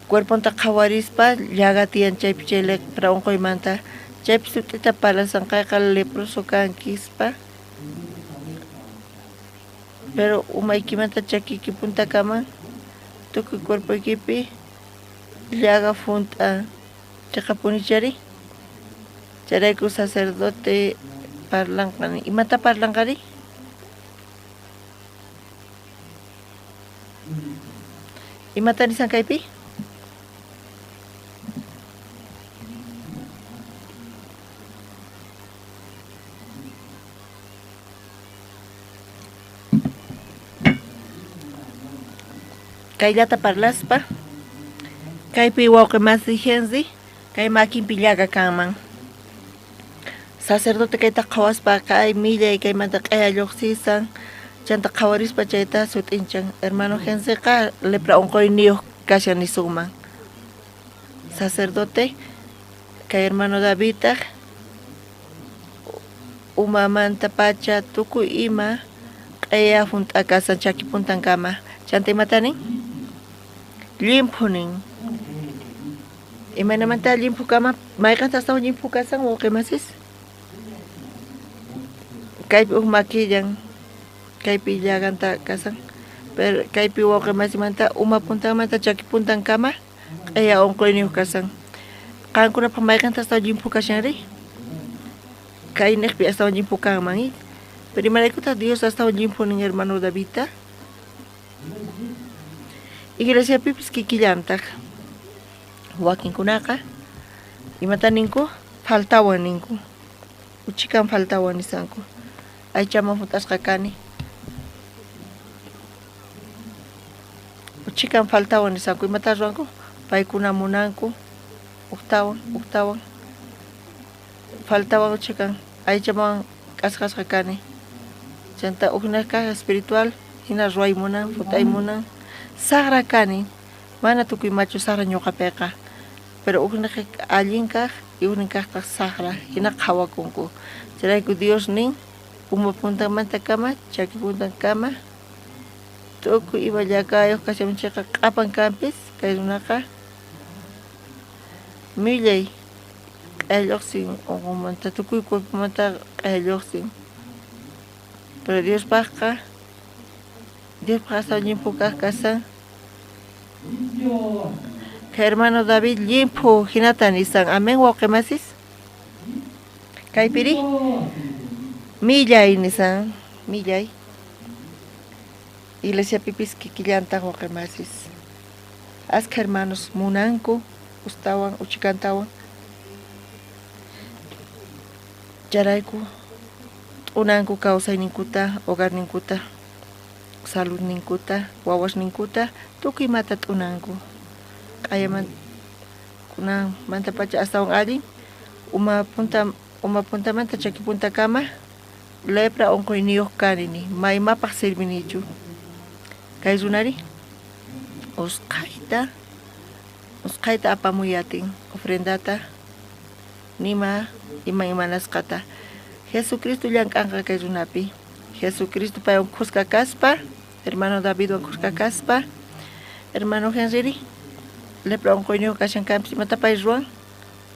cuerponta qhawarispa llaga tiyan chaypi chay lepra unquymanta chaypi sut'ita parlasanqayqa leproso kankispa pero umaykimanta chakiyki puntakama tukuy cuerpoykipi llaga junt'a chiqapunichari chayrayku sacerdote parlanqa imata parlanqari imata nisan kaypi kayllata parlaspa kaypi wawqi masi Henry kay makinpi llaga kanman sacerdote kayta qhawaspa kay millay kaymanta q'aya lluqsisan chanta qhawarispa chayta sut'inchan hermano Henryqa lepra unquyniyuq kashan nisunman sacerdote kay hermano Davidtaq umamanta pacha tukuy ima q'aya junt'a kasan chaki puntankama chanta imata nin llimphu nin imaynamanta llimphu kama mayqanta astawan llimphu kasan wawqi masis kaypi uj makillan kaypi llaganta kasan pero kaypi wawqi masimanta uma puntanmanta chaki puntankama q'aya unquyniyuq kasan qankunapaq mayqanta astawan llimphu kashanri kayniqpi astawan llimphu kanman pero imaraykutaq Dios astawan llimphu nin hermano Davidta iglesiapipis kikillantaq wakinkunaqa imata ninku faltawan ninku uchikan faltawan nisanku aychaman junt'asqa kani uchikan faltawan nisanku imata ruwanku paykuna munanku ujtawan ujtawan faltawan uchikan aychaman k'asqasqa kani chanta ujnaq espiritual hina ruway munan futay munan saqra kani mana tukuy machu saqra ñuqapiqa pero ujnaq allin kaq y ujnin kaqtaq saqra hina qhawakunku chayrayku Dios nin uma puntanmanta kama chaki puntankama tukuy ima llakayuq kashamunchikqa q'apan kanpis kay runaqa millay q'aya lluqsin unqunmanta tukuy cuerpomanta q'aya lluqsin pero Diospaqqa Diospaq astawan llimphu kaq kasan kay hermano David llimphu hinata nisan amén wawqi masis kaypiri millay nisan millay iglesiapipis kikillantaq wawqi masis askha hermanos munanku ustawan uchikantawan Chayrayku t'unanku kawsayninkuta, hogarninkuta, saludninkuta, wawasninkuta, tukuy imata t'unanku. Q'ayaman kunanmantapacha astawan allin uma punta uma puntamanta chaki puntakama lepra unquyniyuq kani ni maymapaq sirvinichu. Kay runari usqhayta usqhayta apamuy atin ofrendata nima ima imanasqata. Jesucristo llank'anqa kay runapi. Jesucristo paywan khuska kaspa, hermano Davidwan khuska kaspa, hermano Henryri lepra unquyniyuq kashan kanpis imata pay ruwan?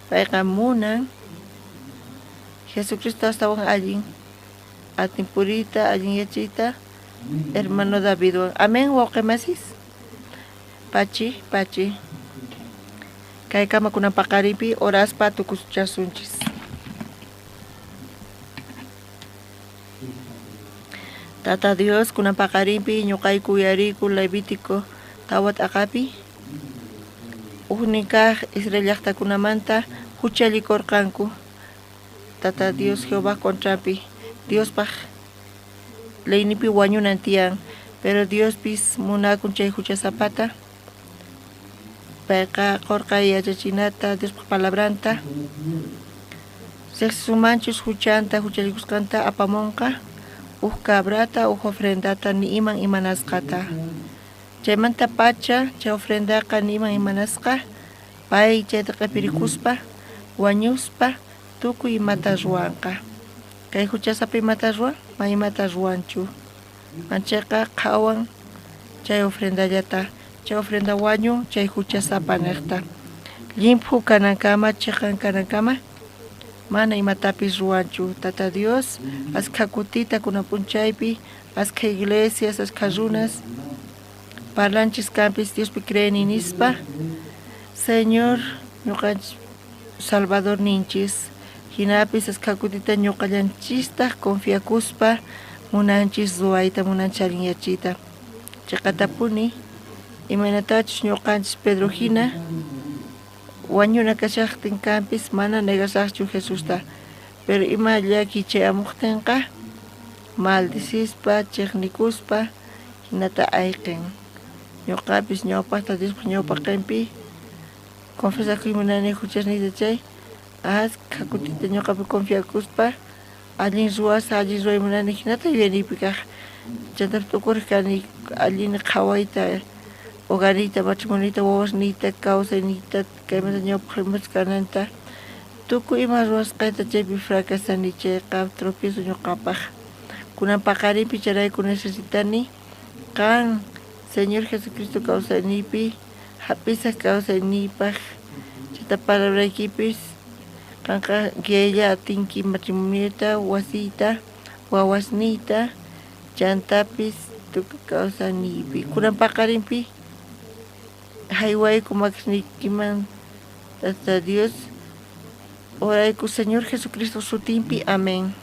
Payqa munan Jesucristo astawan allin atin puriyta, allin yachayta hermano Davidwan. Amén, wawqi masis. Pachi, pachi. Kaykama kunan paqarinpi oraspa tukuchasunchis. Tata Dios, kunan paqarinpi ñuqayku uyariyku Levítico tawa t'aqapi ujnin kaj Israel llaqtakunamanta huchallikurqanku Tata Dios Jehová contrapi Diospaj leynipi wañunan tiyan, pero Diospis munakun chay huchasapata payqa qurqa yachachinata Diospaj palabranta riqsisumanchus huchanta huchallikusqanta apamunqa uj cabrata uj ofrendata ni iman imanasqata. Chaymanta pacha chay ofrendaqa ni iman imanasqa pay chayta q'ipirikuspa wañuspa tukuy imata ruwanqa. Kay huchasapa imata ruwan ma imata ruwanchu. Manchayqa qhawan chay ofrendallata chay ofrenda wañun chay huchasapa niqta. Llimphu kanankama chiqan kanankama mana imatapis ruwanchu. Tata Dios askha kutita kunan p'unchaypi askha iglesias askha runas parlanchis kanpis Diospi creeni nispa Señor ñuqanchis Salvador ninchis hinapis askha kutita ñuqallanchistaq confiakuspa munanchis ruwayta munanchis allinyachiyta. Chiqatapuni imaynatachus ñuqanchis Pedro hina wañuna kashaqtin kanpis mana negasaqchu Jesusta, pero ima llaki chayamuqtinqa maldicispa chiqnikuspa hinata ayqin. Ñuqapis ñawpaqta Diospaq ñawpaqinpi confesakuy munani huchasniyta chay askha kutita ñuqapi confiakuspa allin ruwasaq allin ruway munani hinata yuyaniypi kaq. Chantapis t'ukuriq kani allin qhawayta hogarniyta matrimonioyta wawasniyta kawsayniyta kaymanta ñawpaq imas kananta tukuy ima ruwasqayta chaypi fracasani chayqa tropiezo ñuqapaq. Kunan paqarinpi chayrayku necesitani qan Señor Jesucristo kawsayniypi hap'isaq kawsayniypaq chayta palabraykipis qanqa guiaylla atinki matrimonioyta wasiyta wawasniyta chantapis tukuy kawsayniypi. Kunan paqarinpi haywayku makisniykiman Tata Dios orayku Señor Jesucristo sutinpi. Amén.